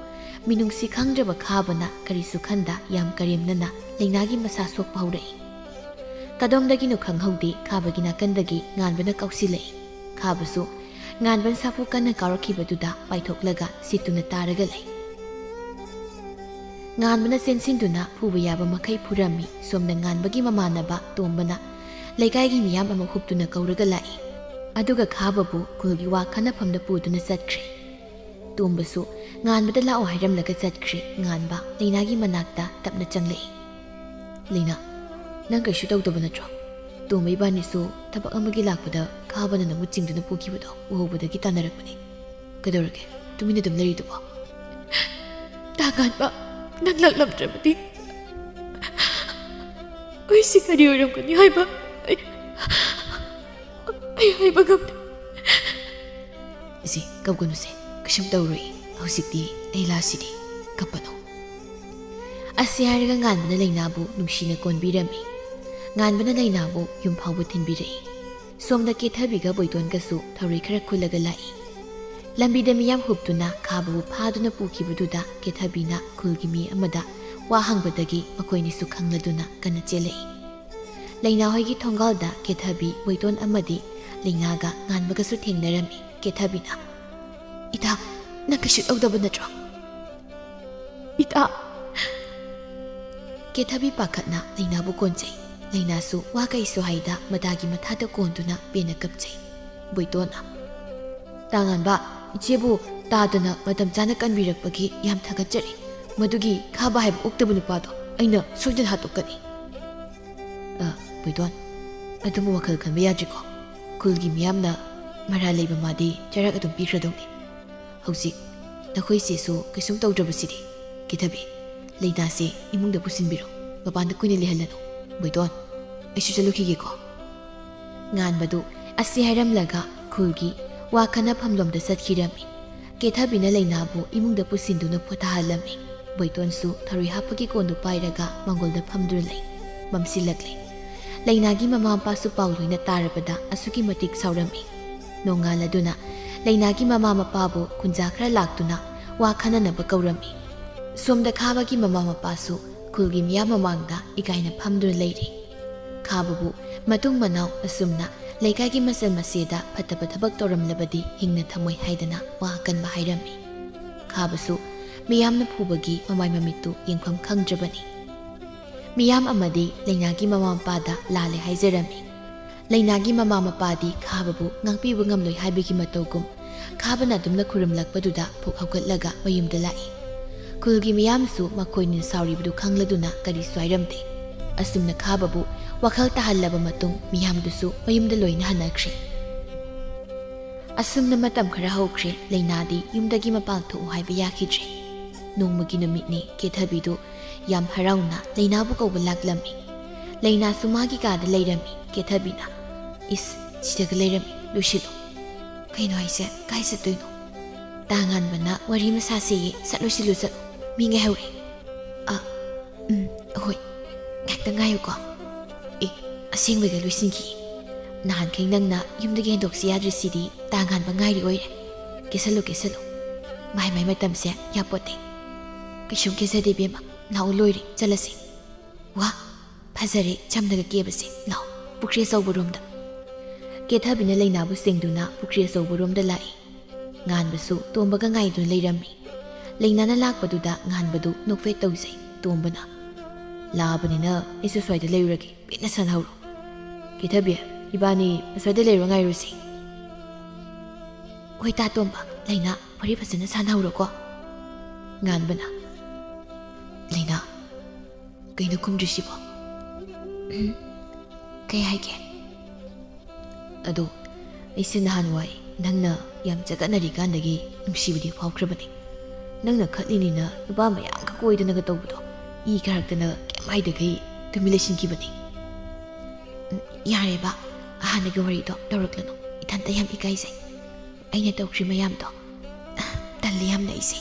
ꯃꯤꯅꯨꯡꯁꯤ ꯈꯪꯗ꯭ꯔꯕ ꯈꯥꯕꯅ ꯀꯔꯤꯁꯨ ꯈꯟꯗ ꯌꯥꯝ ꯀꯔꯦꯝꯅꯅ ꯂꯩꯅꯥꯒꯤ ꯃꯁꯥ ꯁꯣꯛꯄ ꯍꯧꯔꯛꯏ꯫ ꯀꯗꯣꯝꯗꯒꯤꯅꯣ ꯈꯪꯍꯧꯗꯦ, ꯈꯥꯕꯒꯤ ꯅꯥꯀꯟꯗꯒꯤ ꯉꯥꯟꯕꯅ ꯀꯥꯎꯁꯤꯜꯂꯛꯏ꯫ ꯈꯥꯕꯁꯨ ꯉꯥꯟꯕꯟ ꯁꯥꯐꯨ ꯀꯟꯅ ꯀꯥꯎꯔꯛꯈꯤꯕꯗꯨꯗ ꯄꯥꯏꯊꯣꯛꯂꯒ ꯁꯤꯠꯇꯨꯅ ꯇꯥꯔꯒ ꯂꯩ꯫ ꯉꯥꯟꯕꯅ ꯆꯦꯟꯁꯤꯟꯗꯨꯅ ꯐꯨꯕ ꯌꯥꯕ ꯃꯈꯩ ꯐꯨꯔꯝꯃꯤ꯫ ꯁꯣꯝꯗ ꯉꯥꯟꯕꯒꯤ ꯃꯃꯥꯟꯅꯕ ꯇꯣꯝꯕꯅ ꯂꯩꯀꯥꯏꯒꯤ ꯃꯤꯌꯥꯝ ꯑꯃ ꯍꯨꯞꯇꯨꯅ ꯀꯧꯔꯒ ꯂꯥꯛꯏ꯫ ꯑꯗꯨꯒ ꯈꯥꯕꯕꯨ ꯈꯨꯜꯒꯤ ꯋꯥ ꯈꯟꯅꯐꯝꯗ ꯄꯨꯗꯨꯅ ꯆꯠꯈ꯭ꯔꯦ꯫ ꯇꯣꯝꯕꯁꯨ ꯉꯥꯟꯕꯗ ꯂꯥꯛꯑꯣ ꯍꯥꯏꯔꯝꯂꯒ ꯆꯠꯈ꯭ꯔꯦ꯫ ꯉꯥꯟꯕ ꯂꯩꯅꯥꯒꯤ ꯃꯅꯥꯛꯇ ꯇꯞꯅ ꯆꯪꯂꯛꯏ꯫ "ꯂꯩꯅꯥ, ꯅꯪ ꯀꯩꯁꯨ ꯇꯧꯗꯕ ꯅꯠꯇ꯭ꯔꯣ? ꯇꯣꯝꯕ ꯏꯕꯥꯅꯤꯁꯨ ꯊꯕꯛ ꯑꯃꯒꯤ ꯂꯥꯛꯄꯗ ꯈꯥꯕꯅ ꯅꯪꯕꯨ ꯆꯤꯡꯗꯨꯅ ꯄꯨꯈꯤꯕꯗꯣ ꯎꯍꯧꯕꯗꯒꯤ ꯇꯥꯟꯅꯔꯛꯄꯅꯤ꯫ ꯀꯩꯗꯧꯔꯒꯦ ꯇꯨꯃꯤꯟꯅ ꯑꯗꯨꯝ ꯂꯩꯔꯤꯗꯨꯕꯣ?" "ꯇꯥ ꯉꯥꯟꯕ, ꯅꯪ ꯂꯥꯛꯂꯝꯗ꯭ꯔꯕꯗꯤ ꯑꯩꯁꯤ ꯀꯔꯤ ꯑꯣꯏꯔꯝꯒꯅꯤ ꯍꯥꯏꯕ ꯑꯩ, ꯑꯩ ꯍꯥꯏꯕ ꯉꯝꯗꯦ꯫" "ꯏꯆꯦ, ꯀꯞꯀꯅꯨꯁꯦ, ꯀꯩꯁꯨꯝ ꯇꯧꯔꯣꯏ꯫ ꯍꯧꯖꯤꯛꯇꯤ ꯑꯩ ꯂꯥꯛꯁꯤꯗꯤ, ꯀꯞꯄꯅꯨ꯫" ꯑꯁꯤ ꯍꯥꯏꯔꯒ ꯉꯥꯟꯕꯅ ꯂꯩꯅꯥꯕꯨ ꯅꯨꯡꯁꯤꯅ ꯀꯣꯟꯕꯤꯔꯝꯃꯤ꯫ ꯉꯥꯟꯕꯅ ꯂꯩꯅꯥꯕꯨ ꯌꯨꯝ ꯐꯥꯎꯕ ꯊꯤꯟꯕꯤꯔꯛꯏ꯫ ꯁꯣꯝꯗ ꯀꯦꯊꯕꯤꯒ ꯕꯣꯏꯇꯣꯟꯒꯁꯨ ꯊꯧꯔꯤ ꯈꯔ ꯈꯨꯜꯂꯒ ꯂꯥꯛꯏ꯫ ꯂꯝꯕꯤꯗ ꯃꯤꯌꯥꯝ ꯍꯨꯞꯇꯨꯅ ꯈꯥꯕꯕꯨ ꯐꯥꯗꯨꯅ ꯄꯨꯈꯤꯕꯗꯨꯗ ꯀꯦꯊꯕꯤꯅ ꯈꯨꯜꯒꯤ ꯃꯤ ꯑꯃꯗ ꯋꯥ ꯍꯪꯕꯗꯒꯤ ꯃꯈꯣꯏꯅꯤꯁꯨ ꯈꯪꯂꯗꯨꯅ ꯀꯟꯅ ꯆꯦꯜꯂꯛꯏ꯫ ꯂꯩꯅꯥ ꯍꯣꯏꯒꯤ ꯊꯣꯡꯒꯥꯜꯗ ꯀꯦꯊꯕꯤ, ꯕꯣꯏꯇꯣꯟ ꯑꯃꯗꯤ ꯂꯩꯅꯥꯒ ꯉꯥꯟꯕꯒꯁꯨ ꯊꯦꯡꯅꯔꯝꯃꯤ꯫ ꯀꯦꯊꯕꯤꯅ, "ꯏꯇꯥ, ꯅꯪ ꯀꯩꯁꯨ ꯇꯧꯗꯕ ꯅꯠꯇ꯭ꯔꯣ?" "ꯏꯇꯥ!" ꯀꯦꯊꯕꯤ ꯄꯥꯈꯠꯅ ꯂꯩꯅꯥꯕꯨ ꯀꯣꯟꯖꯩ꯫ ꯂꯩꯅꯥꯁꯨ ꯋꯥ ꯀꯩꯁꯨ ꯍꯥꯏꯗ ꯃꯇꯥꯒꯤ ꯃꯊꯥꯗ ꯀꯣꯟꯗꯨꯅ ꯄꯦꯟꯅ ꯀꯞꯆꯩ꯫ ꯕꯣꯏꯇꯣꯟꯅ, "ꯇꯥ ꯉꯥꯟꯕ, ꯏꯆꯦꯕꯨ ꯇꯥꯗꯅ ꯃꯇꯝ ꯆꯥꯅ ꯀꯟꯕꯤꯔꯛꯄꯒꯤ ꯌꯥꯝ ꯊꯥꯒꯠꯆꯔꯤ꯫ ꯃꯗꯨꯒꯤ ꯈꯥꯕ ꯍꯥꯏꯕ ꯑꯣꯛꯇꯕ ꯅꯨꯄꯥꯗꯣ ꯑꯩꯅ ꯁꯣꯏꯗꯅ ꯍꯥꯠꯇꯣꯛꯀꯅꯤ꯫" "ꯑ, ꯕꯣꯏꯇꯣꯟ, ꯑꯗꯨꯕꯨ ꯋꯥꯈꯜ ꯈꯟꯕ ꯌꯥꯗ꯭ꯔꯤꯀꯣ꯫ ꯈꯨꯜꯒꯤ ꯃꯤꯌꯥꯝꯅ ꯃꯔꯥꯜ ꯂꯩꯕ ꯃꯥꯗꯤ ꯆꯩꯔꯥꯛ ꯑꯗꯨꯝ ꯄꯤꯈ꯭ꯔꯗꯧꯅꯤ꯫ ꯍꯧꯖꯤꯛ ꯅꯈꯣꯏ ꯆꯦꯁꯨ ꯀꯩꯁꯨꯝ ꯇꯧꯗ꯭ꯔꯕꯁꯤꯗꯤ꯫ ꯀꯦꯊꯕꯤ, ꯂꯩꯅꯥꯁꯦ ꯏꯃꯨꯡꯗ ꯄꯨꯁꯤꯟꯕꯤꯔꯣ꯫ ꯃꯄꯥꯟꯗ ꯀꯨꯏꯅ ꯂꯩꯍꯜꯂꯅꯨ꯫ ꯕꯣꯏꯇꯣꯟ, ꯑꯩꯁꯨ ꯆꯠꯂꯨꯈꯤꯒꯦꯀꯣ꯫" ꯉꯥꯟꯕꯗꯨ ꯑꯁꯤ ꯍꯥꯏꯔꯝꯂꯒ ꯈꯨꯜꯒꯤ ꯋꯥ ꯈꯟꯅꯐꯝꯂꯣꯝꯗ ꯆꯠꯈꯤꯔꯝꯃꯤ꯫ ꯀꯦꯊꯕꯤꯅ ꯂꯩꯅꯥꯕꯨ ꯏꯃꯨꯡꯗ ꯄꯨꯁꯤꯟꯗꯨꯅ ꯄꯣꯊꯥꯍꯜꯂꯝꯃꯤ꯫ ꯕꯣꯏꯇꯣꯟꯁꯨ ꯊꯔꯣꯏ ꯍꯥꯞꯄꯒꯤ ꯀꯣꯟꯗꯨ ꯄꯥꯏꯔꯒ ꯃꯥꯡꯒꯣꯜꯗ ꯐꯝꯗꯨꯅ ꯂꯩ꯫ ꯃꯝꯁꯤꯜꯂꯛꯂꯦ꯫ ꯂꯩꯅꯥꯒꯤ ꯃꯃꯥ ꯃꯄꯥꯁꯨ ꯄꯥꯎ ꯂꯣꯏꯅ ꯇꯥꯔꯕꯗ ꯑꯁꯨꯛꯀꯤ ꯃꯇꯤꯛ ꯁꯥꯎꯔꯝꯃꯤ꯫ ꯅꯣꯡꯉꯥꯜꯂꯗꯨꯅ ꯂꯩꯅꯥꯒꯤ ꯃꯃꯥ ꯃꯄꯥꯕꯨ ꯈꯨꯟꯖꯥ ꯈꯔ ꯂꯥꯛꯇꯨꯅ ꯋꯥ ꯈꯟꯅꯅꯕ ꯀꯧꯔꯝꯃꯤ꯫ ꯁꯣꯝꯗ ꯈꯥꯕꯒꯤ ꯃꯃꯥ ꯃꯄꯥꯁꯨ ꯈꯨꯜꯒꯤ ꯃꯤꯌꯥꯝ ꯃꯃꯥꯡꯗ ꯏꯀꯥꯏꯅ ꯐꯝꯗꯨꯅ ꯂꯩꯔꯤ꯫ ꯈꯥꯕꯕꯨ ꯃꯇꯨꯡ ꯃꯅꯥꯎ ꯑꯁꯨꯝꯅ ꯂꯩꯀꯥꯏꯒꯤ ꯃꯆꯜ ꯃꯆꯦꯗ ꯐꯠꯇꯕ ꯊꯕꯛ ꯇꯧꯔꯝꯂꯕꯗꯤ ꯍꯤꯡꯅ ꯊꯝꯃꯣꯏ ꯍꯥꯏꯗꯅ ꯋꯥ ꯑꯀꯟꯕ ꯍꯥꯏꯔꯝꯃꯤ꯫ ꯈꯥꯕꯁꯨ ꯃꯤꯌꯥꯝꯅ ꯐꯨꯕꯒꯤ ꯃꯃꯥꯏ ꯃꯃꯤꯠꯇꯨ ꯌꯦꯡꯐꯝ ꯈꯪꯗ꯭ꯔꯕꯅꯤ꯫ ꯃꯤꯌꯥꯝ ꯑꯃꯗꯤ ꯂꯩꯅꯥꯒꯤ ꯃꯃꯥ ꯃꯄꯥꯗ ꯂꯥꯜꯂꯦ ꯍꯥꯏꯖꯔꯝꯃꯤ꯫ ꯂꯩꯅꯥꯒꯤ ꯃꯃꯥ ꯃꯄꯥꯗꯤ ꯈꯥꯕꯕꯨ ꯉꯥꯛꯄꯤꯕ ꯉꯝꯂꯣꯏ ꯍꯥꯏꯕꯒꯤ ꯃꯇꯧꯒꯨꯝ, ꯈꯥꯕꯅ ꯑꯗꯨꯝꯅ ꯈꯨꯔꯨꯝꯂꯛꯄꯗꯨꯗ ꯐꯨꯛ ꯍꯧꯒꯠꯂꯒ ꯃꯌꯨꯝꯗ ꯂꯥꯛꯏ꯫ ꯈꯨꯜꯒꯤ ꯃꯤꯌꯥꯝꯁꯨ ꯃꯈꯣꯏꯅ ꯁꯥꯎꯔꯤꯕꯗꯨ ꯈꯪꯂꯗꯨꯅ ꯀꯔꯤꯁꯨ ꯍꯥꯏꯔꯝꯗꯦ꯫ ꯑꯁꯨꯝꯅ ꯈꯥꯕꯕꯨ ꯋꯥꯈꯜ ꯇꯥꯍꯜꯂꯕ ꯃꯇꯨꯡ ꯃꯤꯌꯥꯝꯗꯨꯁꯨ ꯃꯌꯨꯝꯗ ꯂꯣꯏꯅ ꯍꯟꯅꯈ꯭ꯔꯦ꯫ ꯑꯁꯨꯝꯅ ꯃꯇꯝ ꯈꯔ ꯍꯧꯈ꯭ꯔꯦ꯫ ꯂꯩꯅꯥꯗꯤ ꯌꯨꯝꯗꯒꯤ ꯃꯄꯥꯟ ꯊꯣꯛꯎ ꯍꯥꯏꯕ ꯌꯥꯈꯤꯗ꯭ꯔꯦ꯫ ꯅꯣꯡꯃꯒꯤ ꯅꯨꯃꯤꯠꯅꯤ꯫ ꯀꯦꯊꯕꯤꯗꯨ ꯌꯥꯝ ꯍꯔꯥꯎꯅ ꯂꯩꯅꯥꯕꯨ ꯀꯧꯕ ꯂꯥꯛꯂꯝꯃꯤ꯫ ꯂꯩꯅꯥꯁꯨ ꯃꯥꯒꯤ ꯀꯥꯗ ꯂꯩꯔꯝꯃꯤ꯫ ꯀꯦꯊꯕꯤꯅ, "ꯏꯁ, ꯁꯤꯗꯒ ꯂꯩꯔꯝꯃꯤ, ꯂꯣꯏꯁꯤꯜꯂꯨ꯫" "ꯀꯩꯅꯣ ꯍꯥꯏꯁꯦ? ꯀꯥꯏ ꯆꯠꯇꯣꯏꯅꯣ?" "ꯇꯥ ꯉꯥꯟꯕꯅ ꯋꯥꯔꯤ ꯑꯃ ꯁꯥꯁꯦꯌꯦ, ꯁꯠ ꯂꯣꯏꯁꯤꯜꯂꯨ ꯆꯠꯂꯨ, ꯃꯤ ꯉꯥꯏꯍꯧꯔꯦ꯫" "ꯑ, ꯎꯝ, ꯍꯣꯏ, ꯉꯥꯏꯍꯥꯛꯇꯪ ꯉꯥꯏꯌꯨꯀꯣ꯫ ꯑꯦ, ꯑꯁꯦꯡꯕꯩꯒ ꯂꯣꯏꯁꯤꯟꯈꯤ꯫ ꯅꯍꯥꯟꯈꯩ ꯅꯪꯅ ꯌꯨꯝꯗꯒꯤ ꯍꯦꯟꯗꯣꯛꯁꯤ ꯌꯥꯗ꯭ꯔꯤꯁꯤꯗꯤ ꯇꯥ ꯉꯥꯟꯕ ꯉꯥꯏꯔꯤ ꯑꯣꯏꯔꯦ꯫ ꯀꯦꯁꯜꯂꯨ, ꯀꯦꯁꯜꯂꯨ꯫ ꯃꯥꯏ ꯃꯥꯏ ꯃꯇꯝꯁꯦ ꯌꯥꯄꯣꯠꯇꯦ꯫ ꯀꯩꯁꯨꯝ ꯀꯦꯖꯗꯦ ꯏꯕꯦꯝꯃ, ꯂꯥꯛꯑꯣ, ꯂꯣꯏꯔꯦ, ꯆꯠꯂꯁꯤ꯫" "ꯋꯥ, ꯐꯖꯔꯦ ꯆꯝꯅꯒ ꯀꯦꯕꯁꯦ꯫ ꯂꯥꯛꯑꯣ, ꯄꯨꯈ꯭ꯔꯤ ꯑꯆꯧꯕꯔꯣꯝꯗ꯫" ꯀꯦꯊꯕꯤꯅ ꯂꯩꯅꯥꯕꯨ ꯁꯦꯡꯗꯨꯅ ꯄꯨꯈ꯭ꯔꯤ ꯑꯆꯧꯕꯔꯣꯝꯗ ꯂꯥꯛꯏ꯫ ꯉꯥꯟꯕꯁꯨ ꯇꯣꯝꯕꯒ ꯉꯥꯏꯗꯨꯅ ꯂꯩꯔꯝꯃꯤ꯫ ꯂꯩꯅꯥꯅ ꯂꯥꯛꯄꯗꯨꯗ ꯉꯥꯟꯕꯗꯨ ꯅꯣꯛꯐꯦꯠ ꯇꯧꯖꯩ꯫ ꯇꯣꯝꯕꯅ, "ꯂꯥꯛꯑꯕꯅꯤꯅ ꯑꯩꯁꯨ ꯁ꯭ꯋꯥꯏꯗ ꯂꯩꯔꯨꯔꯒꯦ, ꯄꯦꯟꯅ ꯁꯥꯟꯅꯍꯧꯔꯣ꯫ ꯀꯦꯊꯕꯤ, ꯏꯕꯥꯅꯤ ꯑꯁ꯭ꯋꯥꯏꯗ ꯂꯩꯔꯨꯔ ꯉꯥꯏꯔꯨꯁꯤ꯫" "ꯍꯣꯏ ꯇꯥ ꯇꯣꯝꯕ, ꯂꯩꯅꯥ ꯋꯥꯔꯤ ꯐꯖꯅ ꯁꯥꯟꯅꯍꯧꯔꯣꯀꯣ꯫" ꯉꯥꯟꯕꯅ, "ꯂꯩꯅꯥ, ꯀꯩꯅꯣ ꯈꯨꯝꯗ꯭ꯔꯤꯁꯤꯕꯣ?" "ꯎꯝ, ꯀꯩ ꯍꯥꯏꯒꯦ?" "ꯑꯗꯣ, ꯑꯩꯁꯦ ꯅꯍꯥꯟꯋꯥꯏ ꯅꯪꯅ ꯌꯥꯝ ꯆꯒꯠꯅꯔꯤꯀꯥꯟꯗꯒꯤ ꯅꯨꯡꯁꯤꯕꯗꯤ ꯐꯥꯎꯈ꯭ꯔꯕꯅꯤ꯫ ꯅꯪꯅ ꯈꯠꯂꯤꯅꯤꯅ ꯅꯨꯄꯥ ꯃꯌꯥꯝꯒ ꯀꯣꯏꯗꯅꯒ ꯇꯧꯕꯗꯣ, ꯏ ꯀꯥꯔꯛꯇꯅ ꯀꯩꯝ ꯍꯥꯏꯗꯈꯩ ꯇꯨꯃꯤꯟ ꯂꯩꯁꯤꯟꯈꯤꯕꯅꯤ꯫" "ꯎꯝ, ꯌꯥꯔꯦꯕ, ꯑꯍꯥꯟꯅꯒꯤ ꯋꯥꯔꯤꯗꯣ ꯇꯧꯔꯛꯂꯅꯨ꯫ ꯏꯊꯟꯇ ꯌꯥꯝ ꯏꯀꯥꯏꯖꯩ꯫ ꯑꯩꯅ ꯇꯧꯈ꯭ꯔꯤ ꯃꯌꯥꯝꯗꯣ, ꯇꯜꯂꯤ ꯌꯥꯝꯅ ꯑꯩꯁꯦ꯫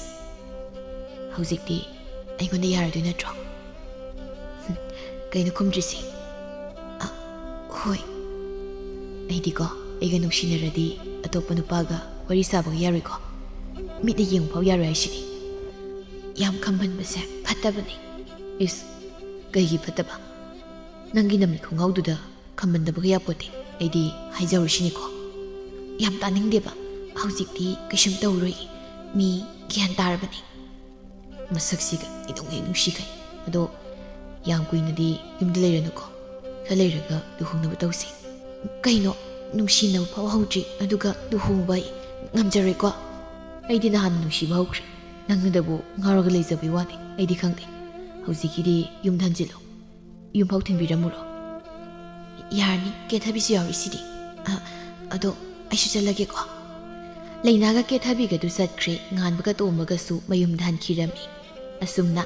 ꯍꯧꯖꯤꯛꯇꯤ ꯑꯩꯉꯣꯟꯗ ꯌꯥꯔꯗꯣꯏ ꯅꯠꯇ꯭ꯔꯣ?" "ꯀꯩꯅꯣ ꯈꯨꯝꯗ꯭ꯔꯤꯁꯤ?" "ꯑ, ꯍꯣꯏ꯫ ꯑꯩꯗꯤꯀꯣ, ꯑꯩꯒ ꯅꯨꯡꯁꯤꯅꯔꯗꯤ ꯑꯇꯣꯞꯄ ꯅꯨꯄꯥꯒ ꯋꯥꯔꯤ ꯁꯥꯕꯒ ꯌꯥꯔꯣꯏꯀꯣ꯫ ꯃꯤꯠꯅ ꯌꯦꯡꯕ ꯐꯥꯎ ꯌꯥꯔꯣꯏ ꯍꯥꯏꯁꯤꯗꯤ꯫ ꯌꯥꯝ ꯈꯝꯕꯟꯕꯁꯦ ꯐꯠꯇꯕꯅꯤ꯫" "ꯏꯁ, ꯀꯩꯒꯤ ꯐꯠꯇꯕ? ꯅꯪꯒꯤ ꯅꯃꯤꯠ ꯈꯣꯡꯒꯥꯎꯗꯨꯗ ꯈꯝꯕꯟꯗꯕꯒ ꯌꯥꯄꯣꯠꯇꯦ꯫ ꯑꯩꯗꯤ ꯍꯥꯏꯖꯍꯧꯔꯤꯁꯤꯅꯤꯀꯣ, ꯌꯥꯝ ꯇꯥꯅꯤꯡꯗꯦꯕ꯫ ꯍꯧꯖꯤꯛꯇꯤ ꯀꯩꯁꯨꯝ ꯇꯧꯔꯣꯏ, ꯃꯤ ꯒ꯭ꯌꯥꯟ ꯇꯥꯔꯕꯅꯤ꯫ ꯃꯁꯛꯁꯤꯒ ꯀꯩꯗꯧꯉꯩ ꯅꯨꯡꯁꯤꯈꯩ꯫ ꯑꯗꯣ ꯌꯥꯝ ꯀꯨꯏꯅꯗꯤ ꯌꯨꯝꯗ ꯂꯩꯔꯅꯨꯀꯣ, ꯈꯔ ꯂꯩꯔꯒ ꯂꯨꯍꯣꯡꯅꯕ ꯇꯧꯁꯤ꯫ ꯀꯩꯅꯣ, ꯅꯨꯡꯁꯤꯅꯕ ꯐꯥꯎ ꯍꯧꯗ꯭ꯔꯤ, ꯑꯗꯨꯒ ꯂꯨꯍꯣꯡꯕ ꯑꯩ ꯉꯝꯖꯔꯣꯏꯀꯣ꯫ ꯑꯩꯗꯤ ꯅꯍꯥꯟ ꯅꯨꯡꯁꯤꯕ ꯍꯧꯈ꯭ꯔꯦ, ꯅꯪꯅꯗꯕꯨ ꯉꯥꯎꯔꯒ ꯂꯩꯖꯕꯩ ꯋꯥꯅꯤ꯫ ꯑꯩꯗꯤ ꯈꯪꯗꯦ, ꯍꯧꯖꯤꯛꯀꯤꯗꯤ ꯌꯨꯝꯗ ꯍꯟꯖꯤꯜꯂꯨ, ꯌꯨꯝꯐꯥꯎ ꯊꯤꯟꯕꯤꯔꯝꯃꯨꯔꯣ꯫ ꯌꯥꯔꯅꯤ, ꯀꯦꯊꯕꯤꯁꯨ ꯌꯥꯎꯔꯤꯁꯤꯗꯤ꯫ ꯑ, ꯑꯗꯣ ꯑꯩꯁꯨ ꯆꯠꯂꯒꯦꯀꯣ꯫ ꯂꯩꯅꯥꯒ ꯀꯦꯊꯕꯤꯒꯗꯨ ꯆꯠꯈ꯭ꯔꯦ, ꯉꯥꯟꯕꯒ ꯇꯣꯝꯕꯒꯁꯨ ꯃꯌꯨꯝꯗ ꯍꯟꯈꯤꯔꯝꯃꯤ꯫ ꯑꯁꯨꯝꯅ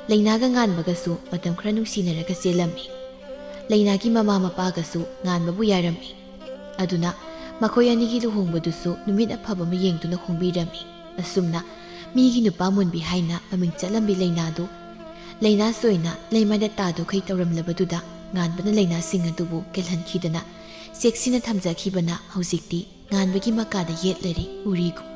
ꯂꯩꯅꯥꯒ ꯉꯥꯟꯕꯒꯁꯨ ꯃꯇꯝ ꯈꯔ ꯅꯨꯡꯁꯤꯅꯔꯒ ꯆꯦꯜꯂꯝꯃꯤ꯫ ꯂꯩꯅꯥꯒꯤ ꯃꯃꯥ ꯃꯄꯥꯒꯁꯨ ꯉꯥꯟꯕꯕꯨ ꯌꯥꯔꯝꯃꯤ꯫ ꯑꯗꯨꯅ ꯃꯈꯣꯏ ꯑꯅꯤꯒꯤ ꯂꯨꯍꯣꯡꯕꯗꯨꯁꯨ ꯅꯨꯃꯤꯠ ꯑꯐꯕ ꯑꯃ ꯌꯦꯡꯗꯨꯅ ꯍꯣꯡꯕꯤꯔꯝꯃꯤ꯫ ꯑꯁꯨꯝꯅ ꯃꯤꯒꯤ ꯅꯨꯄꯥ ꯃꯨꯟꯕꯤ ꯍꯥꯏꯅ ꯃꯃꯤꯡ ꯆꯠꯂꯝꯕꯤ ꯂꯩꯅꯥꯗꯨ, ꯂꯩꯅꯥ ꯁꯣꯏꯅ ꯂꯩꯃꯥꯏꯗ ꯇꯥꯗꯨꯈꯩ ꯇꯧꯔꯝꯂꯕꯗꯨꯗ, ꯉꯥꯟꯕꯅ ꯂꯩꯅꯥꯁꯤꯡ ꯑꯗꯨꯕꯨ ꯀꯦꯜꯍꯟꯈꯤꯗꯅ ꯆꯦꯛꯁꯤꯟꯅ ꯊꯝꯖꯈꯤꯕꯅ ꯍꯧꯖꯤꯛꯇꯤ ꯉꯥꯟꯕꯒꯤ ꯃꯀꯥꯗ ꯌꯦꯠꯂꯔꯤ ꯎꯔꯤꯒꯨꯝ꯫